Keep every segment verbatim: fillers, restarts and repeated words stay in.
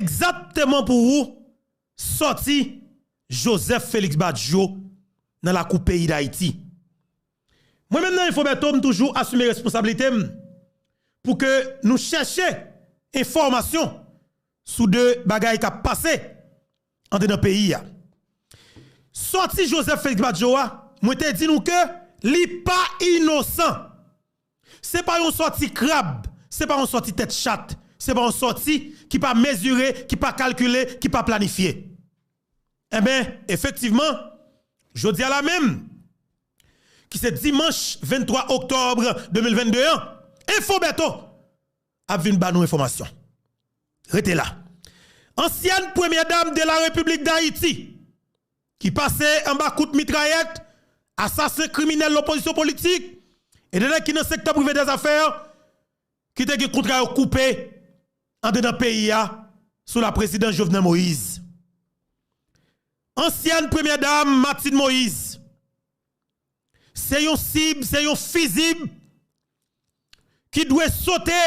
egzakteman pou ou sòti Joseph Félix Badio nan lakou peyi Dayiti. Mwen menm nan Info Bertho, m toujou asime responsablite m pou ke nou chèche enfòmasyon sou de bagay k ap pase andedan peyi a. Sòti Joseph Félix Badio a, mwen te di nou ke li pa inosan. Se pa yon sòti krab, se pa yon sòti tèt chat, se pa yon sòti ki pa mezire, ki pa kalkile, ki pa planifye. Enben, efektivman, jodi a la menm, ki se dimanch venntwa oktòb de mil vennde an, Info Bertho ap vin ba nou enfòmasyon. Rete la. Ansyèn premyè dam de la Repiblik Dayiti, ki pase anba kout mitrayèt asasen kriminèl lopozisyon politik e de nèg ki nan sektè prive dèzafè, ki te gen kontra yo koupe andedan peyi a sou laprezidans Jovenel Moïse. Ansyèn premyè dam Martine Moïse, se yon sib, se yon fizib ki dwe sote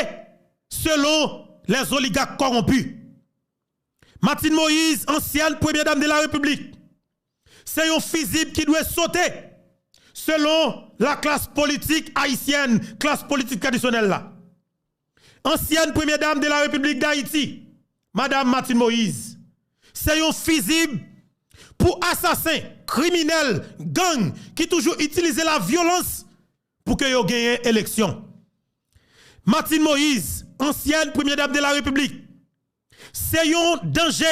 selon lèzoligak kòwonpi. Martine Moïse, ansyèn premyè dam de la Repiblik, se yon fizib ki dwe sote selon laklas politik ayisyèn, klas politik tradisyonèl la. Ansyèn premyè dam de la Repiblik Dayiti, madam Martine Moïse, se yon fizib pou asasen, kriminèl, gang ki toujou itilize lavyolans pou ke yo genyen eleksyon. Martine Moïse, ansyèn premyè dam de la Repiblik, se yon danje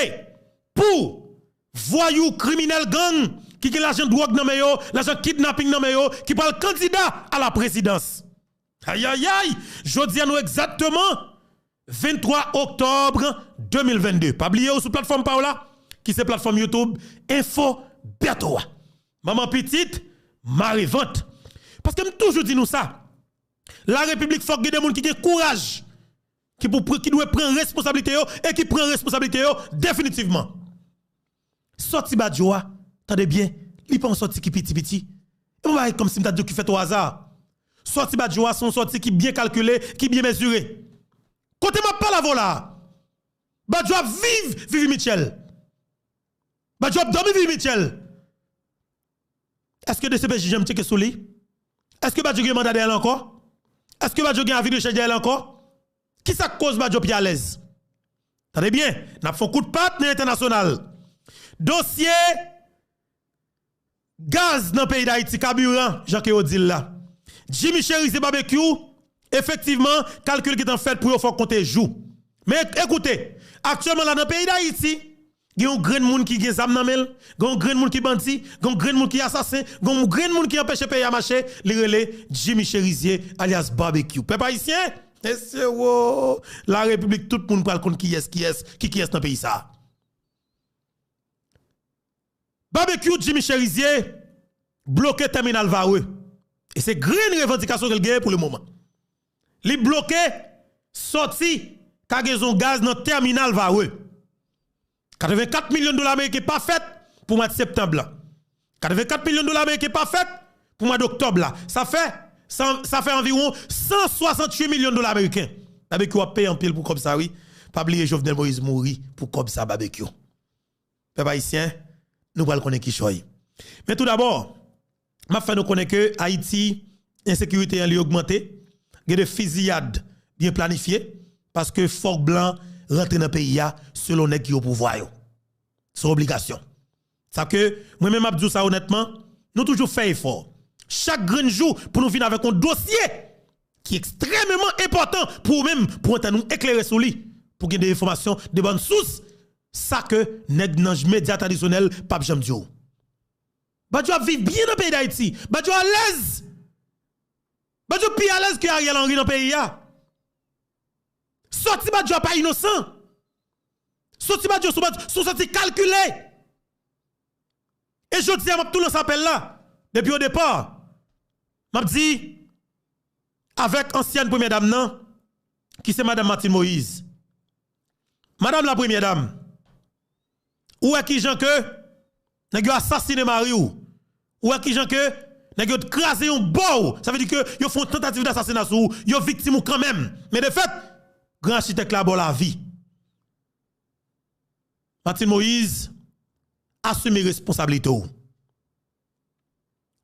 pou vwayou, kriminèl, gang ki gen lajan dwòg nan men yo, lajan kidnaping nan men yo, ki pral kandida a la prezidans. Ayayay! Jodi a nou egzakteman venntwa oktòb de mil vennde. Pa bliye ou sou platfòm pa w la, ki se platfòm YouTube Info Bertho a. Manman pitit, mare vant. Paske m toujou di nou sa, la Repiblik fòk gen de moun ki gen kouraj, ki pou, ki dwe pran responsablite yo e ki pran responsablite yo definitivman. Sòti Badio a, tande byen, li pa yon sòti ki piti piti. E pa yon bagay kòmsi m ta di w ki fèt o aza. Sòti Badio a se yon sòti ki byen kalkile, ki byen mezire. Kote m ap pale avè w la a, Badio ap viv Vivi Mitchell. Badio ap dòmi Vivi Mitchell. Èske D C P J janm tcheke sou li? Èske Badio gen manda dèyè l ankò? Èske Badio gen avi de chèch dèyè l ankò? Kisa k koz Badio pi alèz? Tande byen, n ap fè yon kout pat nan entènasyonal. Dosye gaz nan peyi Dayiti, kabiran, jan ke yo di l la. Jimmy Chérizier Barbecue, efektivman, kalkil gentan fèt pou yo fè w konte jou. Men ekoute, aktyèlman la nan peyi Dayiti, gen yon grenn moun ki gen zam nan men l, gen yon grenn moun ki bandi, gen yon grenn moun ki asasen, gen yon grenn moun ki anpeche peyi a mache, li rele Jimmy Chérizier, alyas Barbecue. Pèp ayisyen, mesye wo, la repiblik, tout moun pral konn kiyès, kiyès, ki kiyès nan peyi sa a. Barbecue, Jimmy Chérizier bloke tèminal Varreux. E se grenn revandikasyon ke l genyen pou le moman. Li bloke sòti kagezon gaz nan tèminal Varreux. Katrevenkat milyon dola ameriken pa fèt pou mwa septanm lan. Katrevenkat milyon dola ameriken pa fèt pou mwa oktòb la. Sa fè, sa, sa fè anviwon san swasanntuit milyon dola ameriken. Barbecue ap peye anpil pou kòb sa wi. Pa bliye Jovenel Moïse mouri pou kòb sa, Barbecue. Pèp ayisyen, nou pral konnen kichòy. Men toudabò, m ap fè nou konnen ke Ayiti, ensekirite an li ogmante, gen de fiziyad byen planifye, paske fòk blan rantre nan peyi a selon nèg ki opouvwa yo. Se yon obligasyon. Sa ke, mwen menm m ap di w sa onètman, nou toujou fè efò. Chak grenn jou pou nou vin avèk yon dosye ki ekstrèmeman enpòtan pou ou menm, pou w antann ou eklere sou li, pou gen de enfòmasyon de bòn sous, sa ke nèg nan medya tradisyonèl p ap janm di w. Badio ap viv byen nan peyi Dayiti. Badio alèz. Badio pi alèz ke Ariel Henry nan peyi a. Sòti Badio a pa inosan. Sòti Badio sou, sou sòti kalkile. E jodi a, m ap tou lanse apèl la. Depi o depa, m ap di, avèk ansyèn premyè dam nan, ki se madanm Martine Moïse. Madanm la premyè dam, ou wè kijan ke nèg yo asasinen mari w. Ou wè kijan ke nèg yo kraze yon bò w. Sa vle di ke yo fè yon tantativ dasasina sou ou. Yo viktim ou kanmenm. Men de fèt, gran achitèk la ba w lavi. Martine Moïse, asime responsablite w.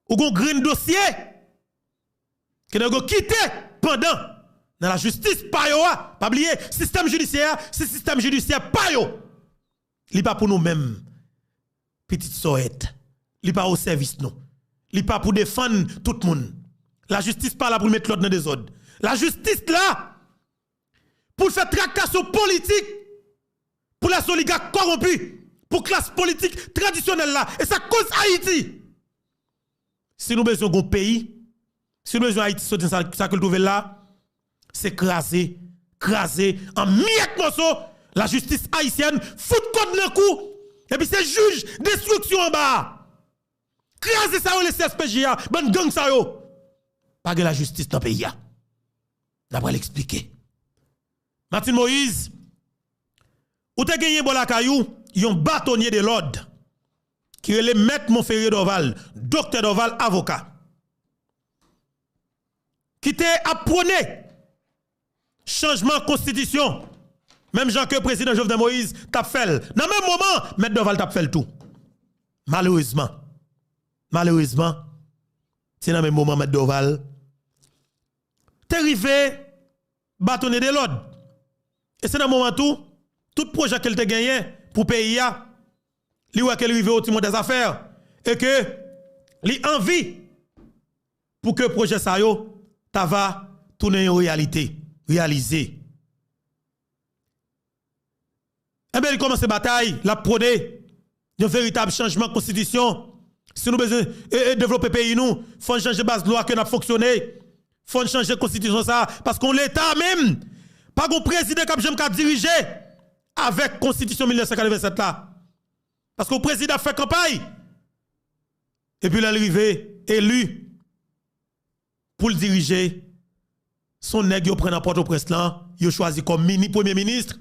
Ou gon grenn dosye ke nèg yo kite pandan nan lajistis pa yo a. Pa bliye, sistèm jidisyè a, se sistèm jidisyè pa yo. Li pa pou nou menm, pitit sòyèt. Li pa o sèvis nou. Li pa pou defann tout moun. Lajistis pa la pou l met lòd nan dezòd. Lajistis la pou l fè traktasyon politik pou lès oligak kòwonpi, pou klas politik tradisyonèl la. E sa k koz Ayiti. Si nou bezwen gon peyi, si nou bezwen Ayiti soti sa, sa ke l twouve l la, se kraze, kraze an miyèt mòso, lajistis ayisyèn, fout kòd nan kou, epi se jij enstriksyon anba a. Kraze sa yo rele C S P J a, bann gang sa yo. Pa gen lajistis nan peyi a. N a pral eksplike. Martine Moïse, ou te genyen bò lakay ou yon batonye de lòd ki rele Mèt Monferrier Dorval, Doktè Dorval, avoka, ki te ap pwone chanjman konstitisyon, menm jan ke prezidan Jovenel Moïse t ap fè l. Nan menm moman, Mèt Dorval t ap fè l tou. Malerezman, malerezman, se nan menm moman Mèt Dorval te rive batonye de lòd. E se nan moman tou, tout pwojè ke l te genyen pou peyi a, li wè ke l rive o timon dèzafè, e ke li anvi pou ke pwojè sa yo ta va tounen yon reyalite, reyalize. Enben, li kòmanse batay, l ap pwone yon veritab chanjman konstitisyon. Si nou bezwen e, e devlope peyi nou, fò n chanje baz lwa ke n ap fonksyone. Fò n chanje konstitisyon sa, paske yon leta menm, pa gon prezidan k ap janm ka dirije avèk konstitisyon mil nèf san katrevennsèt la. Paske yon prezidan ap fè kanpay, epi lè l rive eli, pou l dirije, se yon nèg yo pran nan Pòtoprens lan, yo chwazi kòm mini, premye minis,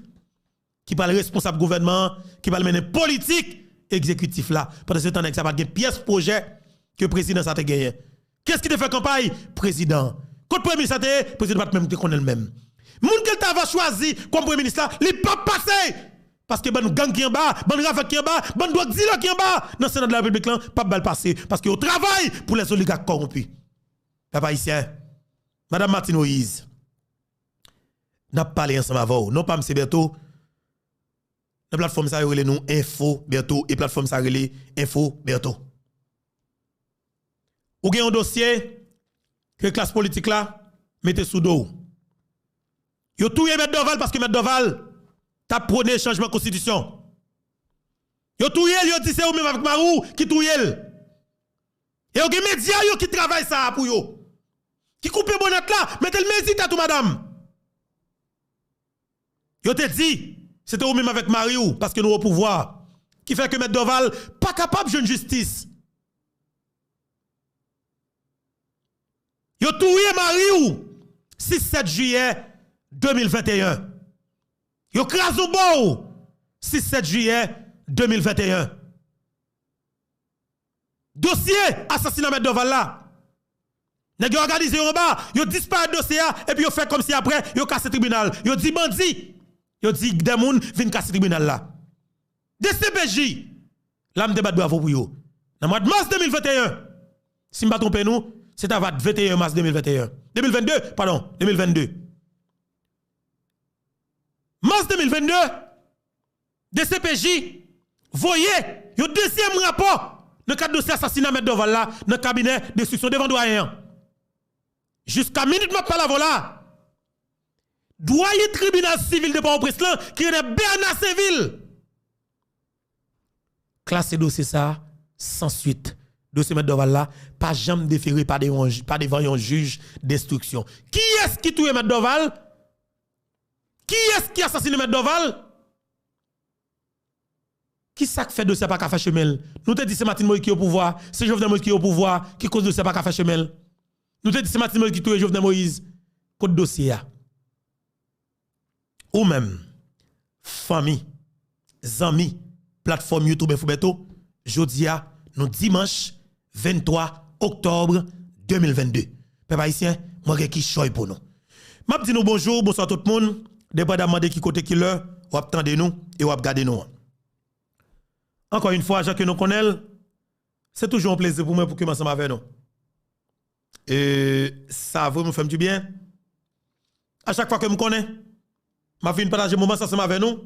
ki pral responsab gouvènman an, ki pral mennen politik egzekitif la. Pandan se tan, nèg sa pa t gen pyès pwojè ke prezidan sa te genyen. Kiyès ki te fè kanpay? Prezidan an. Kot premye minis la te ye? Prezidan pa t menm te konnen l menm. Moun ke l ta va chwazi kòm premye minis la, li p ap pase! Paske bann gang ki anba, bann ravèk ki anba, bann dwòg dilè ki anba, nan Sena de la Repiblik lan, p ap ba l pase. Paske yo travay pou lèzoligak kòwonpi. Pèp ayisyen, Madanm Martine Moïse, n ap pale ansanm avè w. Non pa m se Bertho. Nan platfòm sa yo rele nou Enfo Bertho e platfòm sa rele Enfo Bertho. Ou gen yon dosye ke klas politik la mete sou do w. Yo touye Mèt Dorval paske Mèt Dorval t ap pwone chanjman konstitisyon. Yo touye l, yo di se ou menm avèk mari w ki touye l. E yo gen medya yo ki travay sa a pou yo. Ki koupe bonnèt la, mete l mezi tèt ou, madanm. Yo te di, se te ou menm avèk mari w, paske nou o pouvwa. Ki fè ke Mèt Dorval pa kapab jwenn jistis. Yo touye mari w sis sèt jiyè de mil venteyen. Yo kraze w bò w sis sèt jiyè de mil venteyen. Dosye asasina Mèt Dorval la. Nèg yo òganize yo anba, yo disparèt dosye a, epi yo fè kòmsi apre, yo kase tribinal. Yo di bandi, yo di de moun vin kase tribinal la. D C P J, la m te bat bravo pou yo. Nan mwa mas de mil venteyen, si m pa twonpe nou, se ta va venteyen mas de mil venteyen. De mil vennde, padon, de mil vennde. Mas de mil vennde, D C P J voye yon dezyèm rapò nan kad dosye asasina Mèt Dorval la nan kabinè enstriksyon devan dwayen an. Jiska minit m ap pale avè w la, dwayen tribinal sivil de Pòtoprens lan, ki rele Bernard Sainvil, klase dosye sa a san swit. Dosye Mèt Dorval la pa janm defere pa devan, pa devan yon jij enstriksyon. Kiyès ki touye Mèt Dorval? Kiyès ki asasine Mèt Dorval? Kisa k fè dosye a pa ka fè chemen l? Nou te di se Martine Moïse ki o pouvwa, se Jovenel Moïse ki o pouvwa, ki koz dosye a pa ka fè chemen l. Nou te di se Martine Moïse ki touye Jovenel Moïse. Kot dosye a? Ou menm, fanmi, zanmi, platfòm YouTube Enfo Bertho, jodi a, nou dimanch venntwa oktòb de mil vennde. Pèp ayisyen, mwen gen kichòy pou nou. M ap di nou bonjou, bonswa tout moun, depandaman de ki kote, ki lè w ap tande nou e w ap gade nou an. Ankò yon fwa, jan ke nou konnen l, se toujou yon plezi pou mwen pou ke m ansanm avè nou. E sa vrèman fè m dibyen. A chak fwa ke m konnen, m ap vin pataje moman sa ansanm avè nou,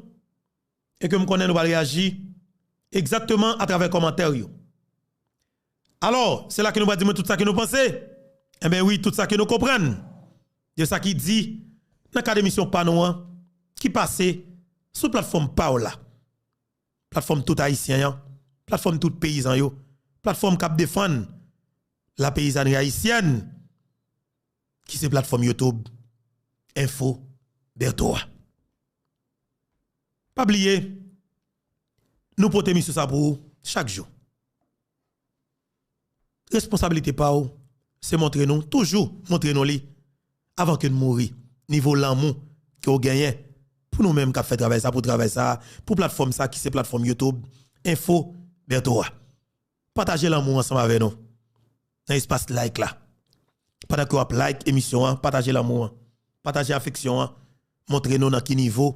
e ke m konnen nou pral reyaji egzakteman atravè kòmantè yo. Alò, se la ke nou pral di mwen tout sa ke nou panse. Enben wi, tout sa ke nou konprann de sa ki di nan kad emisyon pa nou an, ki pase sou platfòm pa w la. Platfòm tout ayisyen an, platfòm tout peyizan yo, platfòm k ap defann la peyizanri ayisyèn, ki se platfòm YouTube Enfo Bertho a. Pa bliye, nou pote emisyon sa pou ou chak jou. Responsablite pa w, se montre nou, toujou montre nou li, avan ke n mouri, nivo lanmou ke w genyen pou nou menm k ap fè travay sa, pou travay sa, pou platfòm sa ki se platfòm YouTube Enfo Bertho a. Pataje lanmou ansanm avè nou nan espas like la. Pandan ke w ap like emisyon an, pataje lanmou an, pataje afeksyon an, montre nou nan ki nivo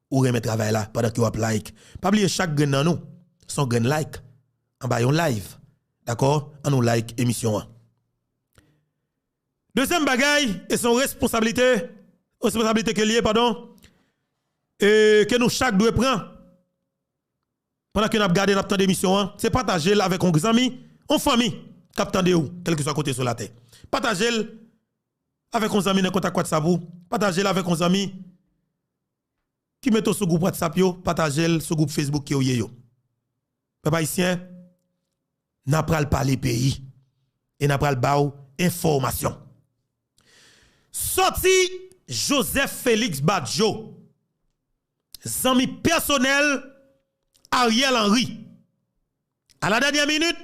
ou renmen travay la pandan ke w ap like. Pa bliye chak grenn nan nou, se yon grenn like anba yon live. Dakò? An nou like emisyon an. Dezyèm bagay, e se yon responsablite, responsablite ke l ye, padon, e ke nou chak dwe pran pandan ke n ap gade, n ap tande emisyon an, se pataje l avèk yon zanmi, yon fanmi k ap tande w, kèlkeswa kote sou latè. Pataje l avèk yon zanmi nan kontak WhatsApp ou, pataje l avèk yon zanmi ki mete w sou gwoup WhatsApp yo, pataje l sou gwoup Facebook ke w ye yo. Pèp ayisyen, n a pral pale peyi e n a pral ba w enfòmasyon. Sòti Joseph Félix Badio, zanmi pèsonèl Ariel Henry. A la dènyè minit,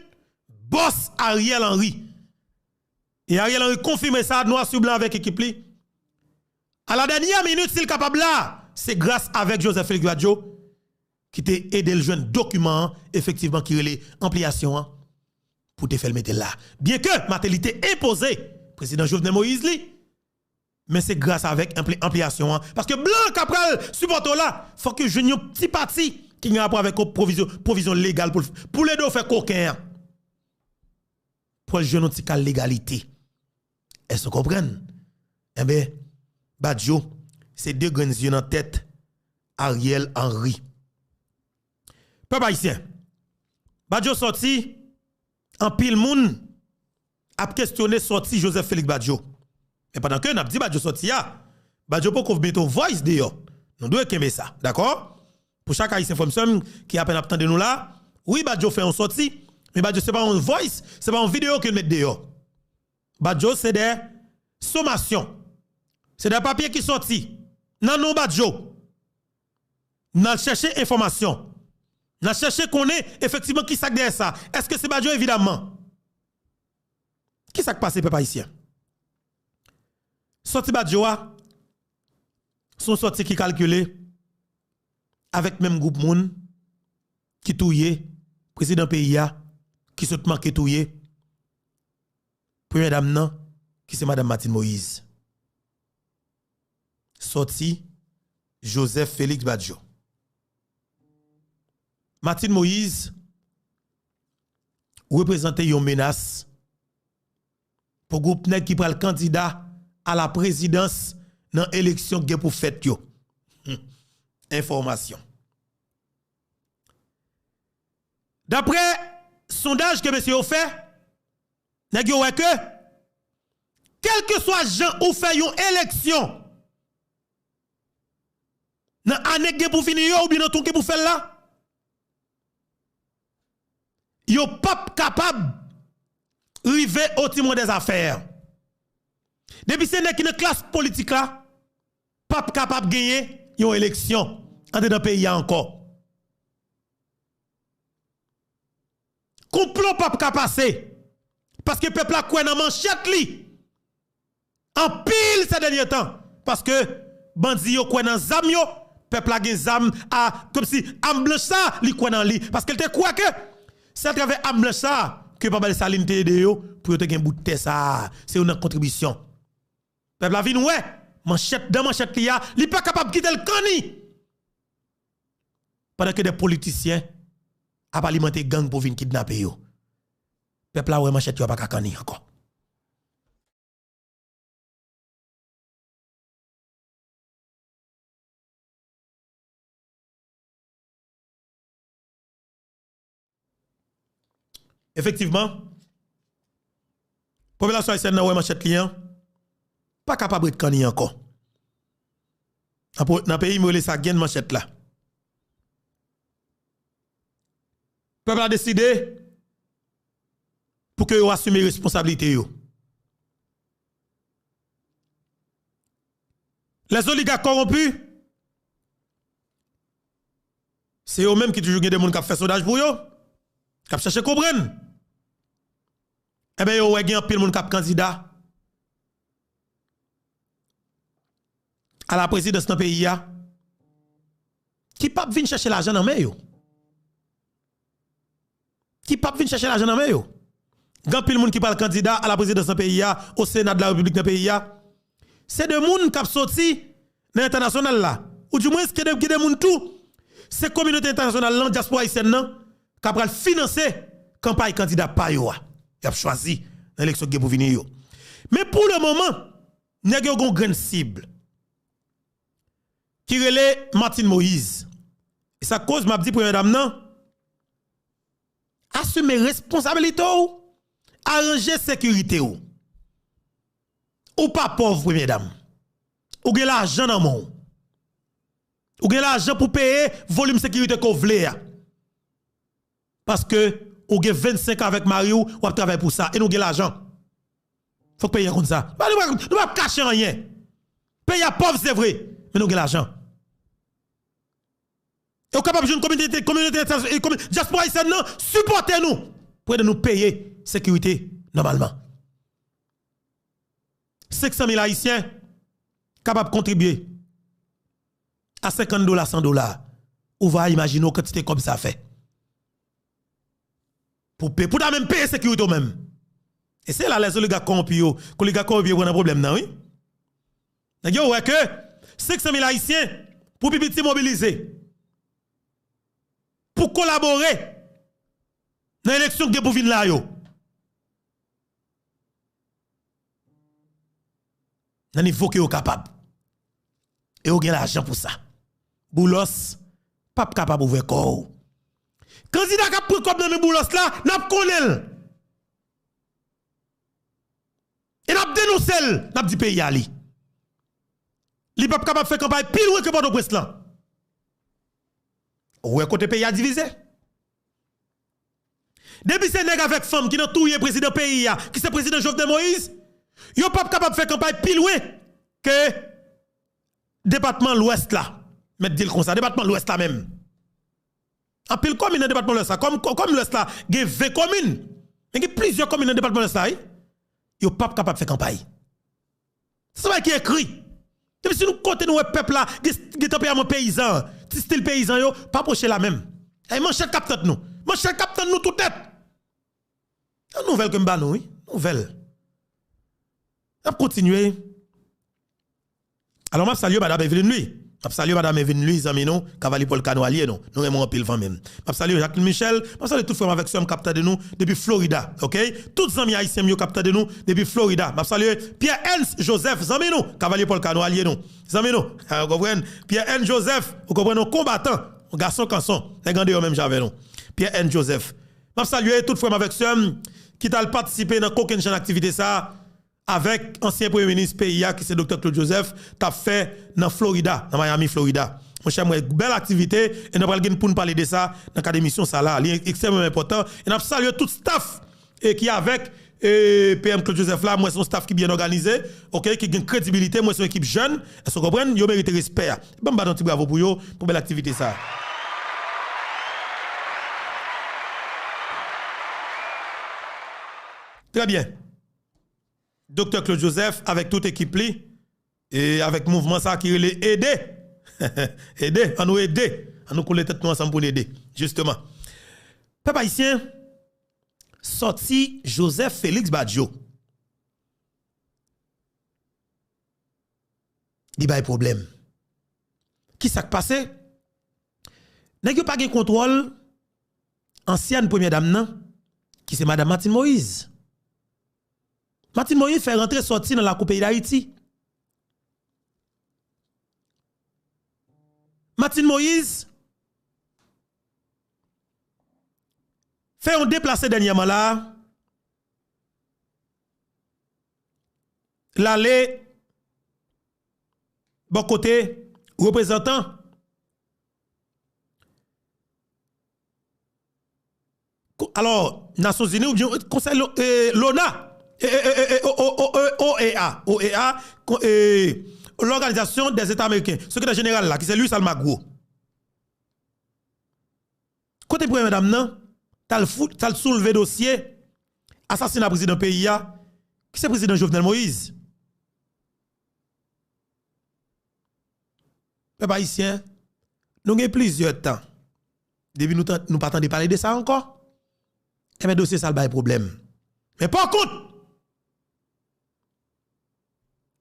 bòs Ariel Henry. E Ariel Henry konfime sa, nwa sou blan avèk ekip li. A la dènyè minit, si l kapab la, se gras avèk Joseph Félix Badio ki te ede l jwenn dokiman an, efektivman, ki rele anpliyasyon an, pou te fè l mete l la. Byenke Martelly te enpoze prezidan Jovenel Moïse li, men se gras avèk anpli-, anpliyasyon an. Paske blan k ap pral sipòte w la, fòk yo jwenn yon ti pati ki gen rapò avèk yon pwovizyon, pwovizyon legal pou l, pou l ede w fè koken an. Pou l jwenn yon ti kal legalite. Èske w konprann? Enben, Badio, se de grenn zye nan tèt Ariel Henry. Pèp ayisyen, Badio sòti, anpil moun ap kestyone sòti Joseph Félix Badio. Men pandan ke n ap di Badio sòti a, Badio poko mete yon voice deyò. Nou dwe kenbe sa, dakò? Pou chak ayisyen, frè m, sè m, ki apèn ap tande nou la, wi, Badio fè yon sòti, men Badio se pa yon voice, se pa yon videyo ke l met deyò. Badio se de somasyon. Se de papye ki sòti nan non Badio. N al chèche enfòmasyon. N al chèche konnen efektivman ki sa k dèyè sa. Èske se Badio? Evidamman. Ki sa k pase, pèp ayisyen? Sòti Badio a, se yon sòti ki kalkile avèk menm gwoup moun ki touye prezidan peyi a, ki sot manke touye premyè dam nan, ki se madanm Martine Moïse. Sòti Joseph Félix Badio. Martine Moïse reprezante yon menas pou gwoup nèg ki pral kandida a la prezidans nan eleksyon k gen pou fèt yo. Hmm. Enfòmasyon. Daprè sondaj ke mesye yo fè, nèg yo wè ke, kèlkeswa jan ou fè yon eleksyon, nan ane k gen pou vini yo, oubyen nan tan w gen pou fè l la, yo p ap kapab rive au timon des affaires. Depi se nèg ki nan klas politik la, p ap kapab genyen yon eleksyon anndedan peyi a ankò. Konplo p ap ka pase. Paske pèp la kwè nan manchèt li. Anpil se dènye tan. Paske bandi yo kwè nan zam yo. Pèp la gen zam a, kòmsi am blanch sa, li kwè nan li. Paske l te kwè ke se atravè am blanch sa ke Papa Desalin te ede yo pou yo te gen bout tè sa. Se youn nan kontribisyon. Pèp la vin wè, manchèt, dan manchèt li a, li pa kapab kite l kanni. Pandan ke de politisyen ap alimante gang pou vin kidnape yo. Pèp la wè manchèt yo a pa ka kanni ankò. Efektivman, popilasyon ayisyèn nan wè manchèt li an pa kapab ret kanni ankò. Nan po-, nan peyi m, yo rele sa grenn manchèt la. Pèp la deside pou ke yo asime responsablite yo. Les oligarques corrompus, se yo menm ki toujou gen de moun k ap fè sondaj pou yo, k ap chèche konprann. Enben, yo wè gen anpil moun k ap kandida a la prezidans nan peyi a, ki p ap vin chèche lajan nan men yo. Ki p ap vin chèche lajan nan men yo. Gen anpil moun ki pral kandida a la prezidans nan peyi a, o Sena de la Repiblik nan peyi a. Se de moun k ap soti nan entènasyonal la. Ou di mwens, gen de, gen de moun tou, se kominote entènasyonal lan, dyaspora ayisyèn nan, k ap pral finanse kanpay kandida pa yo a. Y ap chwazi nan eleksyon ki gen pou vini yo. Men pou le moman, nèg yo gon grenn sib ki rele Martine Moïse. E sa k koz m ap di premyè dam nan, asime responsabilite w, aranje sekirite w. Ou pa pòv, premyè dam. Ou gen lajan nan men w. Ou gen lajan pou peye volim sekirite ke w vle a. Paske ou gen vennsenk an avèk mari w, w ap travay pou sa. E nou gen lajan. Fòk peyi a konn sa. Pa, nou pa, nou pa kache anyen. Peyi a pòv, se vre. Men nou gen lajan. E w kapab jwenn kominote, kominote entènasyonal, e komi-, dyaspora ayisyèn nan, sipòte nou pou ede nou peye sekirite nòmalman. Senk san mil Ayisyen kapab kontribye a senkant dola, san dola. Ou va imajine w kantite kòb sa fè. Pou pe-, pou ta menm peye sekirite w menm. E se la les oligarques corrompus yo, ke oligark kòwonpi yo pran nan pwoblèm nan, wi. Nèg yo wè ke senk san mil Ayisyen pou pi piti mobilize, pou kolabore nan eleksyon ki gen pou vin la yo. Nan nivo ke yo kapab. E yo gen lajan pou sa. Boulos p ap kapab ouvè kò w. Kandida k ap pran kòb nan men Boulos la, n ap konnen l. E n ap denonse l, n ap di peyi a li. Li p ap kapab fè kanpay pi lwen ke Pòtoprens lan. Ou wè kote peyi a divize? Depi se nèg avèk fanm ki nan touye prezidan peyi a, ki se prezidan Jovenel Moïse, yo p ap kapab fè kanpay pi lwen ke depatman Lwès la. Mèt di l konsa, depatman Lwès la menm. Anpil komin nan depatman Lwès la. Kòm, kòm Lwès la gen ven komin, men gen plizyè komin nan depatman Lwès la, wi. Yo p ap kapab fè kanpay. Se yon bagay ki ekri. Depi si nou kote nou wè pèp la, gen, gen tanperaman peyizan, ti stil peyizan yo, pa pwoche la menm. Ay, manchèt k ap tann nou. Manchèt k ap tann nou tout nèt. Yon nouvèl ke m ba nou, wi. Nouvèl. N ap kontinye. Alò, m ap salye madanm Eveline Louis. M ap salye madanm Eveline Louis, zanmi nou, Kavalye Pòlka nou alye nou. Nou renmen w anpil, fanmi m. M ap salye Jacqueline Michel. M ap salye tout frè m avèk sè m k ap tande nou depi Florida, oke? Tout zanmi ayisyen m yo k ap tande nou depi Florida. M ap salye Pierre Ernst Joseph, zanmi nou, Kavalye Pòlka nou alye nou. Zanmi nou, ou konprann? Pierre Ernst Joseph, ou konprann, yon konbatan, yon gason kanson, nèg andeyò menm jan avè nou. Pierre Ernst Joseph. M ap salye tout frè m avèk sè m ki t al patisipe nan kokenn jan aktivite sa a avèk ansyen premye minis peyi a, ki se Doktè Claude Joseph, t ap fè nan Florida, nan Miami, Florida. Monchè, m wè bèl aktivite, e n pral gen pou n pale de sa nan kad emisyon sa la. Li ekstrèmeman enpòtan, e n ap salye tout staff, e ki avèk, e, P M Claude Joseph la. M wè se yon staff ki byen òganize, oke, ki gen kredibilite, m wè se yon ekip jèn, èske w konprann? Yo merite respè a. Ban m bat yon ti bravo pou yo, pou bèl aktivite sa a. Trè byen. Doktè Claude Joseph avèk tout ekip li, e avèk mouvman sa ki rele ede. Ede, ann nou ede. Ann nou koule tèt nou ansanm pou n ede, jisteman. Pèp ayisyen, sòti Joseph Félix Badio, li bay pwoblèm. Ki sa k pase? Nèg yo pa gen kontwòl ansyèn premyè dam nan, ki se madanm Martine Moïse. Martine Moïse fè rantre sòti nan lakou peyi Dayiti. Martine Moïse fè yon deplase dènyèman la, l ale bò kote reprezantan Ko- alò, Nasyonzini oubyen Konsèy lo- eh, lona, eh, eh, eh, eh, O- O- O- O- OEA, OEA, ko- eh, l'Organisation des États Américains, sekretè jeneral la, ki se Luis Almagro. Kote premyè dam nan, t al fou- t al soulve dosye asasina prezidan peyi a, ki se prezidan Jovenel Moïse. Pèp ayisyen, nou gen plizyè tan depi nou, tan- nou pa tande pale de sa ankò. Enben, dosye sa a bay pwoblèm. Men pa kont,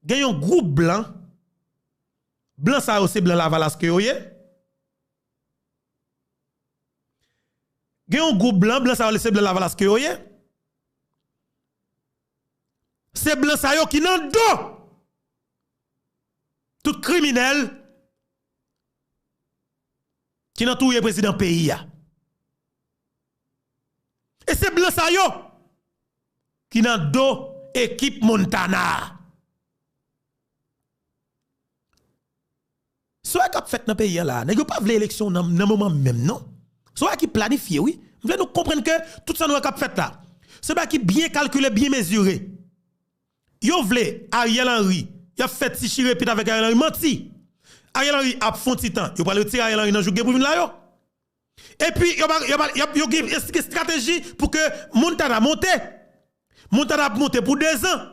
gen yon gwoup blan, blan sa yo se blan lavalas ke yo ye. Gen yon gwoup blan, blan sa yo se blan lavalas ke yo ye. Se blan sa yo ki nan do tout kriminèl ki nan touye prezidan peyi a. E se blan sa yo ki nan do ekip Montana a. Sa w wè k ap fèt nan peyi a la, nèg yo pa vle eleksyon nan, nan moman menm non. Sa w wè ki planifye wi. M vle nou konprann ke tout sa nou wè k ap fèt la, se bagay ki byen kalkile, byen mezire. Yo vle Ariel Henry, y ap fè ti chirepit avèk Ariel Henry, manti. Ariel Henry ap fè yon ti tan, yo pral retire Ariel Henry nan jou k gen pou vin la yo. Epi yo, pa- yo, pa- y ap- yo gen estrateji pou ke Montana monte. Montana ap monte pou dezan.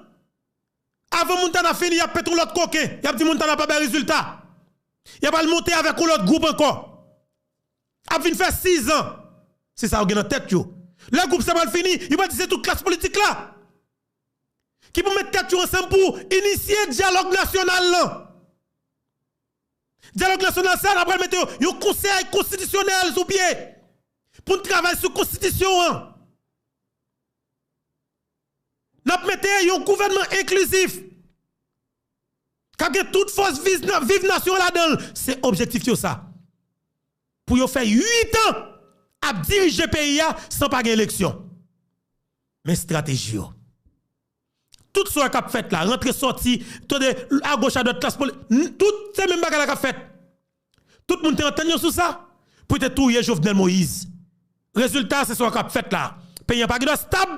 Avan Montana fini, y ap pete yon lòt koken. Y ap di Montana pa bay rezilta. Y ap al monte avèk yon lòt gwoup ankò. Ap vin fè sizan. Se sa yo gen nan tèt yo. Lè gwoup sa pral fini, yo pral di se tout klas politik la ki pou met tèt yo ansanm pou inisye dyalòg nasyonal lan. Dyalòg nasyonal sa, n ap pral mete yon konsèy konstitisyonèl sou pye pou n travay sou konstitisyon an. N ap mete yon gouvènman enklizif k ap gen tout fòs viv, viv nasyon an ladan l. Se objektif yo sa. Pou yo fè uit an ap dirije peyi a san pa gen eleksyon. Men estrateji yo. Tout sa k ap fèt la, rantre sòti, tande agoch adwat klas poli, tout se menm bagay la k ap fèt. Tout moun te antann yo sou sa pou te touye Jovenel Moïse. Rezilta se sa k ap fèt la. Peyi an pa gen dwa stab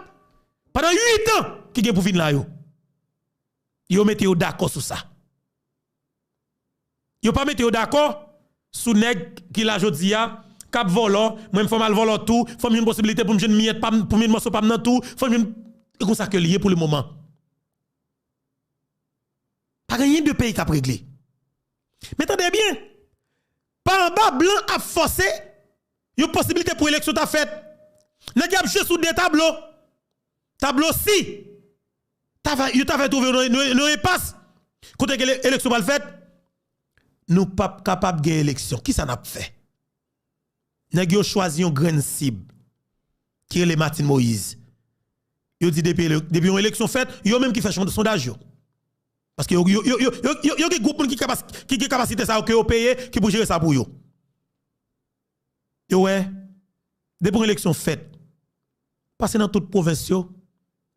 pandan uit an ki gen pou vin la yo. Yo mete yo dakò sou sa. Yo pa mete yo dakò sou nèg ki la jodi a, k ap vòlò, mwen fò m al vòlò tou, fò m jwenn posibilite pou m jwenn miyèt pa m, pou m jwenn mòso pa m nan tou, fò m jwenn. E konsa ke l ye pou le moman. Pa gen anyen de peyi k ap regle. Men tande byen, pa anba blan ap fòse yon posibilite pou eleksyon ta fèt. Nèg yo ap jwe sou de tablo. Tablo si ta va, yo ta fè twouve yo nan, nan, nan enpas kote ke eleksyon pral fèt, nou p ap kapab gen eleksyon. Kisa n ap fè? Nèg yo chwazi yon grenn sib ki rele Martine Moïse. Yo di depi, ele- depi yon eleksyon fèt, yo menm ki fè chon- sondaj yo. Paske yo, yo, yo, yo, yo, yo, yo gen gwoup moun ki, kapas, ki gen kapasite sa yo ke yo peye, ki pou jere sa pou yo. Yo wè, depi yon eleksyon fèt, pase nan tout pwovens yo,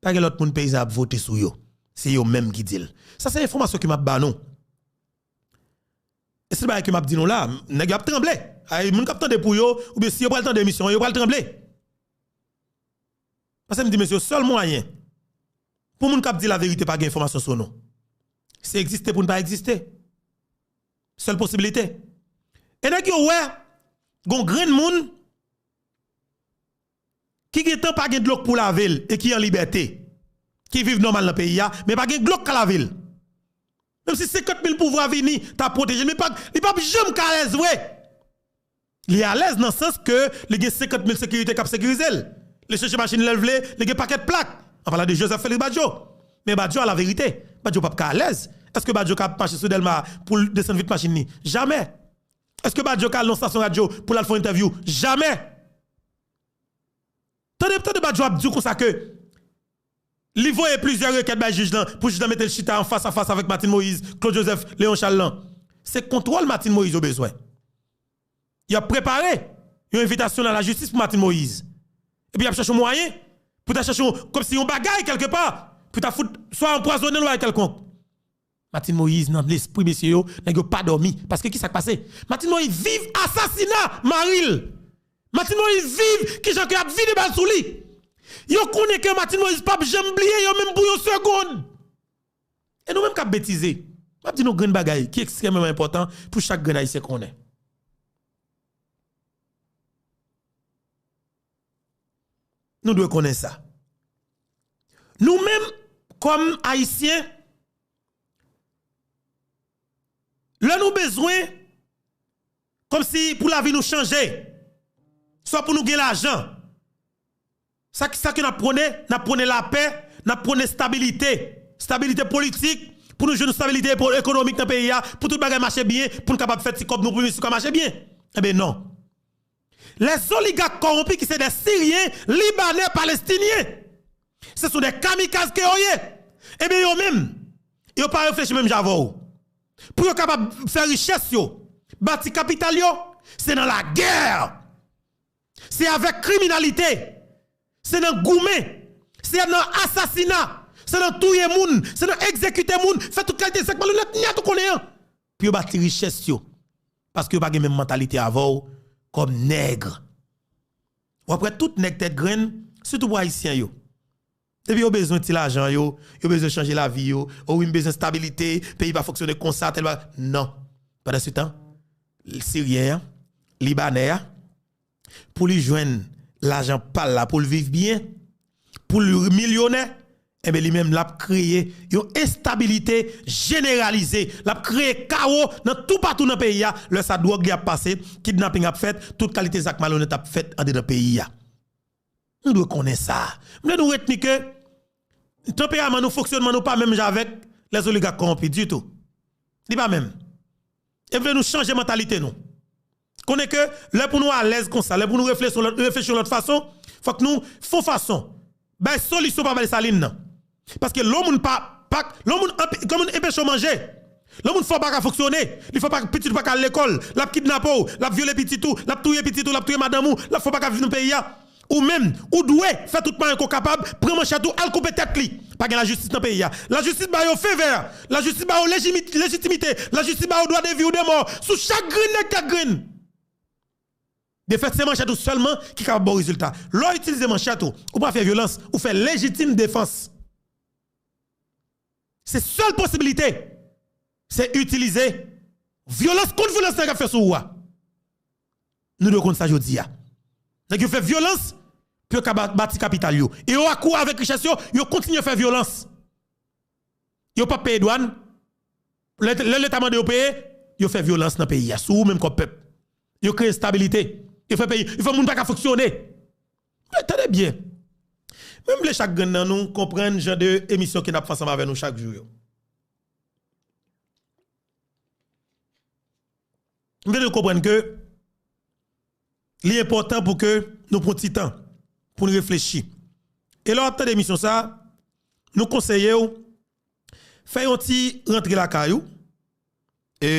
pa gen lòt moun peyizan ap vote sou yo. Se yo menm ki di l. Sa se enfòmasyon ke m ap ba nou. E se bagay ke m ap di nou la, nèg yo ap tranble. Ay, moun k ap tande pou yo, oubyen si yo pral tande emisyon an, yo pral tranble. Paske m di, mesye, sèl mwayen pou moun k ap di laverite pa gen enfòmasyon sou nou, se egziste pou n pa egziste. Sèl posibilite. E nèg yo wè, gon grenn moun ki gentan pa gen dlo k pou lave l e ki an libète, ki viv nòmal nan peyi a, men pa gen dlo k ka lave l. Menm si senkant mil pouvwa vini, ta pwoteje l, men pa, li p ap janm ka alèz vre. Li alèz nan sans ke li gen senkant mil sekirite k ap sekirize l. Li chèche machin lè l vle, li gen pakèt plak. An palan de Joseph Félix Badio. Men Badio a laverite. Badio p ap ka alèz. Èske Badio ka ap mache sou Dèlma pou l desann vit machin li? Jamè. Èske Badio ka al nan stasyon radyo pou l al fè yon entèvyou? Jamè. Tande, tande Badio ap di w konsa ke li voye plizyè rekèt bay jij lan, pou jij lan mete l chita an fas a fas avèk Martine Moïse, Claude Joseph, Léon Charles lan. Se kontwòl Martine Moïse yo bezwen. Y ap prepare yon envitasyon nan lajistis pou Martine Moïse. Epi y ap chèche yon mwayen pou ta chèche yon, kòmsi yon bagay kèlkepa, pou ta fout swa anpwazonnen l ou bagay kèlkonk. Martine Moïse, nan lespri mesye yo, nèg yo pa dòmi. Paske ki sa k pase? Martine Moïse viv asasina mari l. Martine Moïse viv kijan ke y ap vide bal sou li. Yo konnen ke Martine Moïse p ap janm bliye yo menm pou yon segonn. E nou menm k ap betize, m ap di nou grenn bagay ki ekstrèmeman enpòtan pou chak grenn Ayisyen konnen. Nou dwe konnen sa. Nou menm, kòm Ayisyen, lè nou bezwen, kòmsi pou lavi nou chanje, swa pou nou gen lajan, sa, sa ke n ap pwone, n ap pwone lapè, n ap pwone stabilite, stabilite politik, pou nou jwenn stabilite epo-, ekonomik nan peyi a, pou tout bagay mache byen, pou n kapab fè ti kòb nou, pou misyon ka mache byen. Enben non. Les oligarques corrompus ki se des Syriens, Libanais, Palestiniens. Ce sont des kamikazes ke yo ye. Enben yo menm, yo pa reflechi menm jan avè w. Pou yo kapab fè richès yo, bati kapital yo, se nan lagè. Se avèk kriminalite. Se nan goumen. Se nan asasina. Se nan touye moun. Se nan egzekite moun. Fè tout kalite zak malonèt nèt ou konnen an. Pou yo bati richès yo. Paske yo pa gen menm mantalite avè w kòm nèg. W ap wè tout nèg tèt grenn, sitou pou Ayisyen yo. Depi yo bezwen ti lajan yo, yo bezwen chanje lavi yo, o wi, m bezwen stabilite, peyi pa fonksyone konsa, tèl bagay. Non. Pandansetan, Siryen an, Libanè a, pou li jwenn lajan pa l la, pou l viv byen, pou l milyonè, enben, li menm, l ap kreye yon enstabilite jeneralize. L ap kreye kawo nan toupatou nan peyi a. Lè sa, dwòg li ap pase, kidnaping ap fèt, tout kalite zak malonèt ap fèt andedan peyi a. Nou dwe konnen sa. M vle nou retni ke tanperaman nou, fonksyònman nou pa menm jan avèk les oligarques corrompus ditou. Li pa menm. E m vle nou chanje mantalite nou. Konnen ke lè pou nou alèz konsa, lè pou nou reflechi yon lòt, reflechi yon lòt fason, fòk nou fè yon fason. Bay solisyon pa bay salin nan. Paske lè yon moun pa, pa, lè yon moun anpe-, lè yon moun enpeche w manje, lè yon moun fè w pa ka fonksyone, li fè w pa, pitit ou pa ka al lekòl, l ap kidnape w, l ap vyole pitit ou, l ap touye pitit ou, l ap touye madanm ou, l ap fè w pa ka viv nan peyi a. Ou menm, ou dwe fè tout mwayen ke w kapab, pran manchèt ou, al koupe tèt li. Pa gen lajistis nan peyi a. Lajistis ba yo fè vè. Lajistis ba yo lejimi-, lejitimite. Lajistis ba yo dwa de vi ou de mò. Sou chak grenn nèg tèt grenn. Defèt se manchèt ou sèlman ki kapab ba w rezilta. Lè w itilize manchèt ou, ou pa fè vyolans, ou fè lejitim defans. Se sèl posibilite, se itilize vyolans kont vyolans nèg ap fè sou ou a. Nou dwe konn sa jodi a. Nèg yo fè vyolans pou yo ka ba-, bati kapital yo. E yo akouri avèk richès yo, yo kontinye fè vyolans. Yo p ap peye dwàn. Lè, lè Leta mande yo peye, yo fè vyolans nan peyi a. Sou ou menm kòm pèp. Yo kreye enstabilite. Yo fè peyi, yo fè moun pa ka fonksyone. Men, tande byen. Men m vle chak grenn nan nou konprann jan de emisyon ke n ap fè ansanm avè nou chak jou yo. M vle nou konprann ke li enpòtan pou ke nou pran ti tan pou n reflechi. E lè w ap tande emisyon sa, nou konseye w fè yon ti rantre lakay ou. E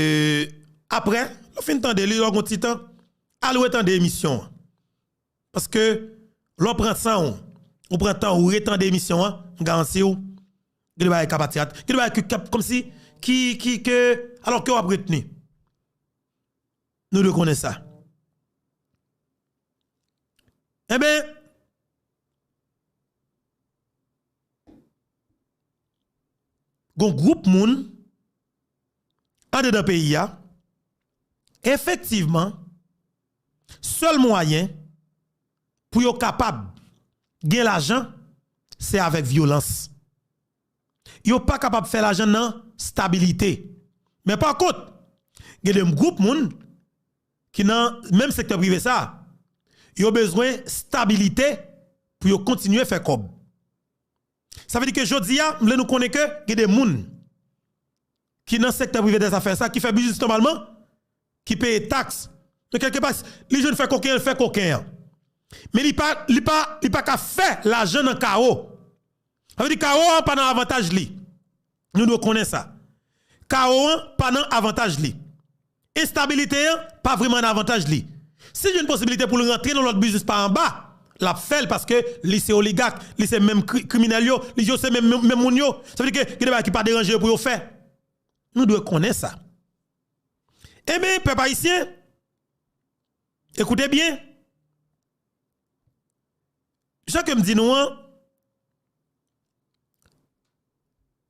apre, lè w fin tande li, lè w gon ti tan, al retande emisyon an. Paske lè w pran san w, ou pran tan ou retande emisyon an, m garanti w, gen de bagay k ap pati at, gen de bagay ki, k ap, kòmsi, ki, ki, ke, alò ke w ap retni. Nou dwe konnen sa. Enben, gon gwoup moun andedan peyi a, efektivman, sèl mwayen pou yo kapab gen lajan, se avèk vyolans. Yo pa kapab fè lajan nan stabilite. Men pa kont, gen de gwoup moun ki nan menm sektè prive sa, yo bezwen stabilite pou yo kontinye fè kòb. Sa vle di ke jodi a, m vle nou konnen ke gen de moun ki nan sektè prive dèzafè sa, ki fè biznis nòmalman, ki peye taks. Men kèlkepa, li jwenn fè koken an, l fè koken an. Men li pa, li pa, li pa ka fè lajan nan kawo. Sa vle di kawo an pa nan avantaj li. Nou dwe konnen sa. Kawo an pa nan avantaj li. Enstabilite an pa vrèman nan avantaj li. Si l jwenn posibilite pou l rantre nan lòt biznis pa anba, l ap fè l paske li se oligak, li se menm kri-, kriminèl yo, li yo se menm, menm, menm moun yo. Sa vle di ke gen de bagay ki pa deranje yo pou yo fè. Nou dwe konnen sa. Ebyen, pèp ayisyen, ekoute byen. Jan ke m di nou an,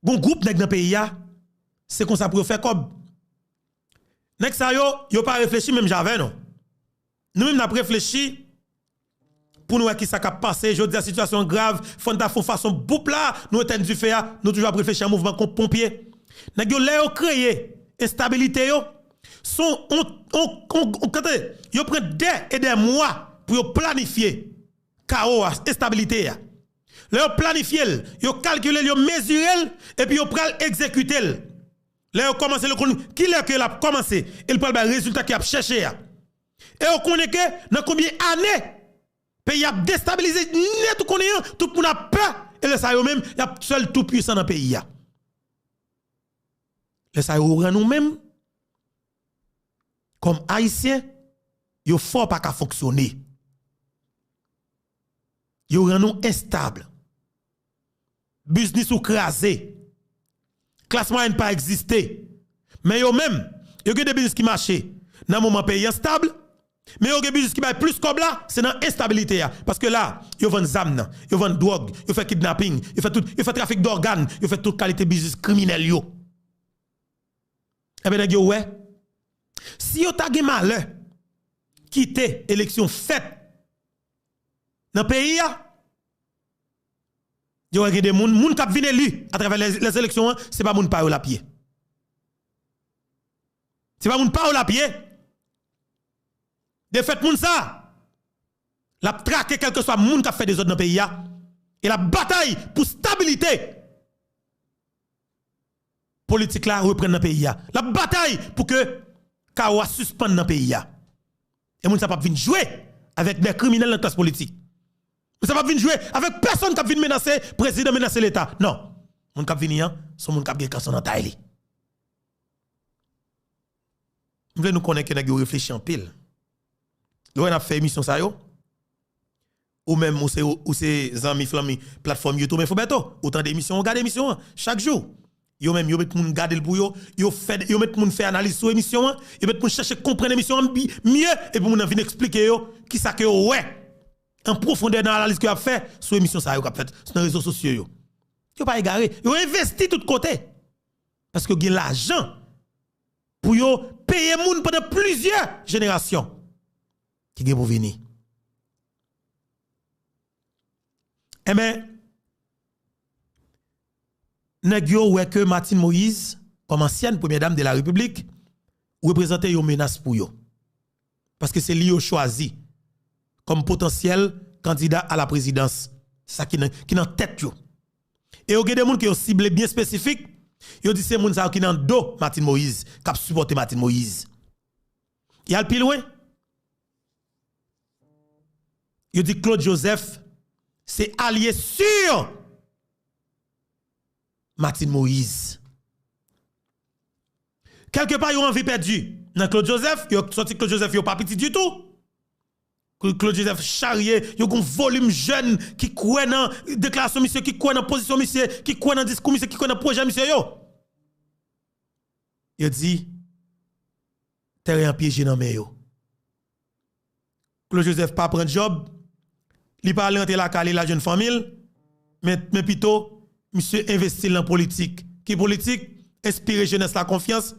gon gwoup nèg nan peyi a, se konsa pou yo fè kòb. Nèg sa yo, yo pa reflechi menm jan avè nou. Nou menm n ap reflechi pou nou wè kisa k ap pase. Jodi a sitiyasyon an grav, fò n ta fè yon fason boup la, nou etèn dife a, nou toujou ap reflechi an mouvman kon ponpye. Nèg yo, lè yo kreye enstabilite yo, se yon, yon, yon, yon, yon, kote, yo pran dè e dè mwa pou yo planifye kawo a, enstabilite a. Lè yo planifye l, yo kalkile l, yo mezire l, epi yo pral egzekite l. Lè yo kòmanse, yo konn kilè ke l ap kòmanse, e l pral bay rezilta ke y ap chèche a. E yo konnen ke nan konbyen ane, peyi a ap destabilize nèt, ou konnen an, tout moun ap pè, e lè sa yo menm, y ap sèl tou pwisan nan peyi a. Lè sa yo rann ou menm, kòm Ayisyen, yo fè w pa ka fonksyone. Yo rann ou enstab. Biznis ou kraze. Klas mwayèn pa egziste. Men yo menm, yo gen de biznis ki mache nan moman peyi an stab, men yo gen biznis ki bay plis kòb la, se nan enstabilite a. Paske la, yo vann zam nan, yo vann dwòg, yo fè kidnaping, yo fè tout, yo fè trafik dògàn, yo fè tout kalite biznis kriminèl yo. Ebyen, nèg yo wè, si yo ta gen malè kite eleksyon fèt nan peyi a, yo wè gen de moun, moun k ap vin eli atravè lè, lè eleksyon an, se pa moun pa yo l ap ye. Se pa moun pa yo l ap ye. Defèt moun sa, l ap trake kèlkeswa moun k ap fè dezòd nan peyi a. E l ap batay pou stabilite politik la reprann nan peyi a. L ap batay pou ke kawo a sispann nan peyi a. E moun sa p ap vin jwe avèk de kriminèl nan klas politik. Moun sa p ap vin jwe avèk pèsonn k ap vin menase prezidan, menase Leta. Non. Moun k ap vini an, se yon moun k ap gen kanson nan tay li. M vle nou konnen ke nèg yo reflechi anpil. Lè w wè n ap fè emisyon sa yo, ou menm, ou se, ou se zanmi, flanmi platfòm YouTube Info Bertho, ou tande emisyon an, ou gade emisyon an chak jou. Yo menm, yo met moun gade l pou yo, yo fè, yo met moun fè analiz sou emisyon an, yo met moun chèche konprann emisyon an bi-, mye, epi moun nan vin eksplike yo kisa ke yo wè an pwofondè nan analiz ke y ap fè sou emisyon sa yo k ap fèt nan rezo sosyo yo. Yo pa egare, yo envesti tout kote. Paske yo gen lajan pou yo peye moun pandan plizyè jenerasyon ki gen pou vini. Enben, nèg yo wè ke Martine Moïse, kòm ansyèn premyè dam de la Repiblik, reprezante yon menas pou yo. Paske se li yo chwazi kòm potansyèl kandida a la prezidans. Se sa ki nan, ki nan tèt yo. E yo gen de moun ke yo sible byen espesifik, yo di se moun sa yo ki nan do Martine Moïse, k ap sipòte Martine Moïse. Y al pi lwen. Yo di Claude Joseph se alye si Martine Moïse. Kèlkepa, yo anvi pèdi nan Claude Joseph, yo sòti Claude Joseph, yo pa piti ditou. Cl-, Claude Joseph charye, yo gon volim jèn ki kwè nan deklarasyon misye, ki kwè nan pozisyon misye, ki kwè nan diskou misye, ki kwè nan pwojè misye yo. Yo di, tèren an pyeje nan men yo. Claude Joseph pa pran djòb, li pa al rantre lakay li, l al jwenn fanmi l, men, men pito, misye envesti l nan politik. Ki politik? Enspire jenès la konfyans,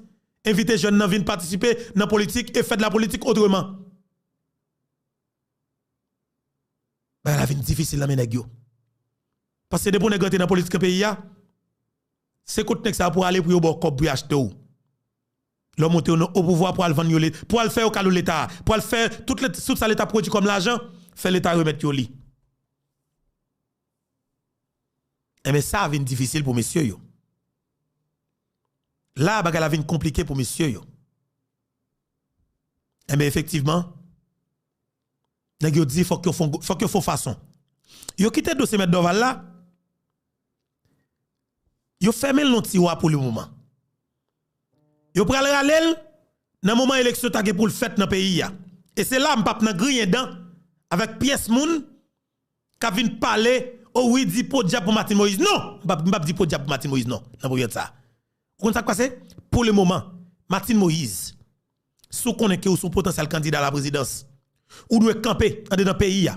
envite jèn nan vin patisipe nan politik e fè de la politik otreman. Bagay la vin difisil nan men nèg yo. Paske depi yon nèg rantre nan politik nan peyi a, se kot nèg sa yo pou ale pou yo ba w kòb pou yo achte w. Lè w monte w nan o pouvwa, pou al vann yo, pou al fè yo kado Leta, pou al fè tout, tout sa Leta pwodui kòm lajan, fè Leta remèt yo li. Enben, sa vin difisil pou mesye yo. La, bagay la vin konplike pou mesye yo. Enben, efektivman, Nèg yo di fòk yo fon, fòk yo fon fason. Yo kite dosye Mèt Dorval la. Yo fèmen l nan tiwa pou le moman. Yo pral rale l nan moman eleksyon ta gen pou l fèt nan peyi a. E se la m p ap nan griyen dan avèk pyès moun k ap vin pale, o wi, di podyab pou Martine Moïse. Non, m p ap, m p ap di podyab pou Martine Moïse, non, nan premyè sa. Ou konn sa k pase? Pou le moman, Martine Moïse, si w konnen ke w se yon potansyèl kandida a la prezidans, ou dwe kanpe andedan peyi a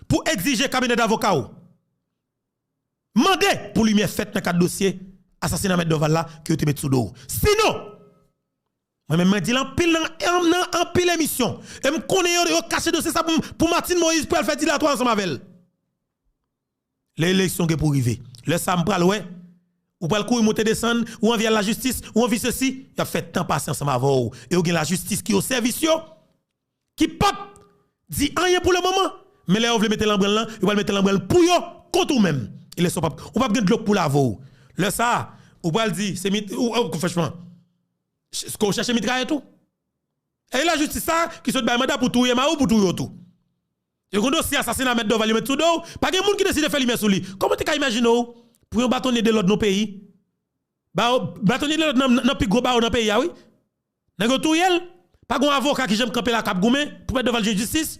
pou egzije kabinè davoka w mande pou limyè fèt nan kad dosye asasina Mèt Dorval la ke yo te met sou do w. Sinon, mwen menm mwen di l anpil nan, nan anpil emisyon, e m konnen yo, yo kache dosye sa pou, pou Martine Moïse pou al fè dilatwa ansanm avè l. Lè eleksyon gen pou rive, lè sa m pral wè, ou pral kouri monte desann, ou anvi al lajistis, ou anvi sesi, y ap fè tan pase ansanm avè w. E yo gen lajistis ki o sèvis yo, ki p ap di anyen pou le moman. Men lè yo vle mete l an branl lan, yo pral mete l an branl pou yo, kont ou menm. E lè sa w p ap, ou p ap gen dlo k pou lave w. Lè sa a, ou pral di, se mit, ou, ou, franchman, ch-, ke w chèche mitrayèt ou? E lajistis sa ki sot bay manda pou touye mari w, pou touye w tou. Yo gen dosye asasina Mèt Dorval yo met sou do w, pa gen moun ki deside fè limyè sou li. Kòman w te ka imajine w pou yon batonye de lòd nan peyi? Bawo, batonye de lòd nan, nan pi gwo bawo nan peyi a, wi. Nèg yo touye l, pa gen avoka ki janm kanpe la k ap goumen pou Mèt Dorval jwenn jistis.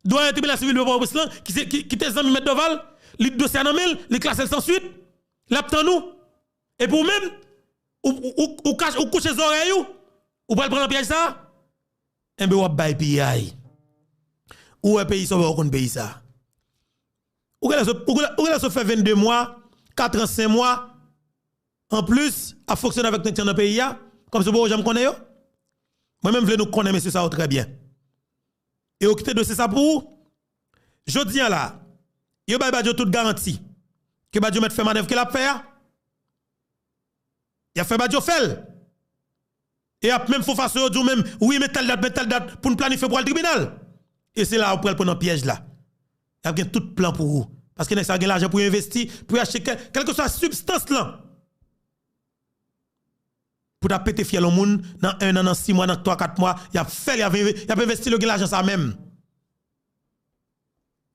Dwayen tribinal sivil de Pòtoprens lan, ki se, ki, ki te zanmi Mèt Dorval, li dosye a nan men l, li klase l san swit, l ap tann ou. Epi ou menm, ou, ou, ou, ou kach-, ou kouche zòrèy ou, ou pral pran nan pyèj sa? Enben, w ap bay piyay. Ou wè peyi sa, ou wè w konn peyi sa. Ou genlè sot, ou genlè, ou genlè sot fè vennde mwa, katran, senk mwa, anplis, ap fonksyone avèk nèg ki nan peyi a, kòmsi ou poko janm konnen yo. Mwen menm vle nou konnen mesye sa yo trè byen. E yo kite dosye sa pou ou. Jodi a la, yo bay Badio tout garanti ke Badio mèt fè manèv ke l ap fè a. Y ap fè Badio fè l. E y ap menm fè fason yo di w menm, wi, men tèl dat, men tèl dat, pou n planifye pou al tribinal. E se la yo pral pran nan pyèj la. Y ap gen tout plan pou ou. Paske nèg sa yo gen lajan pou yo envesti, pou yo achte kè-, kèlkeswa sibstans lan. Pou ta pete fyèl yon moun, nan en an, nan sis mwa, nan twa, kat mwa, y ap fè l, y ap enve-, y ap envesti l, yo gen lajan sa menm.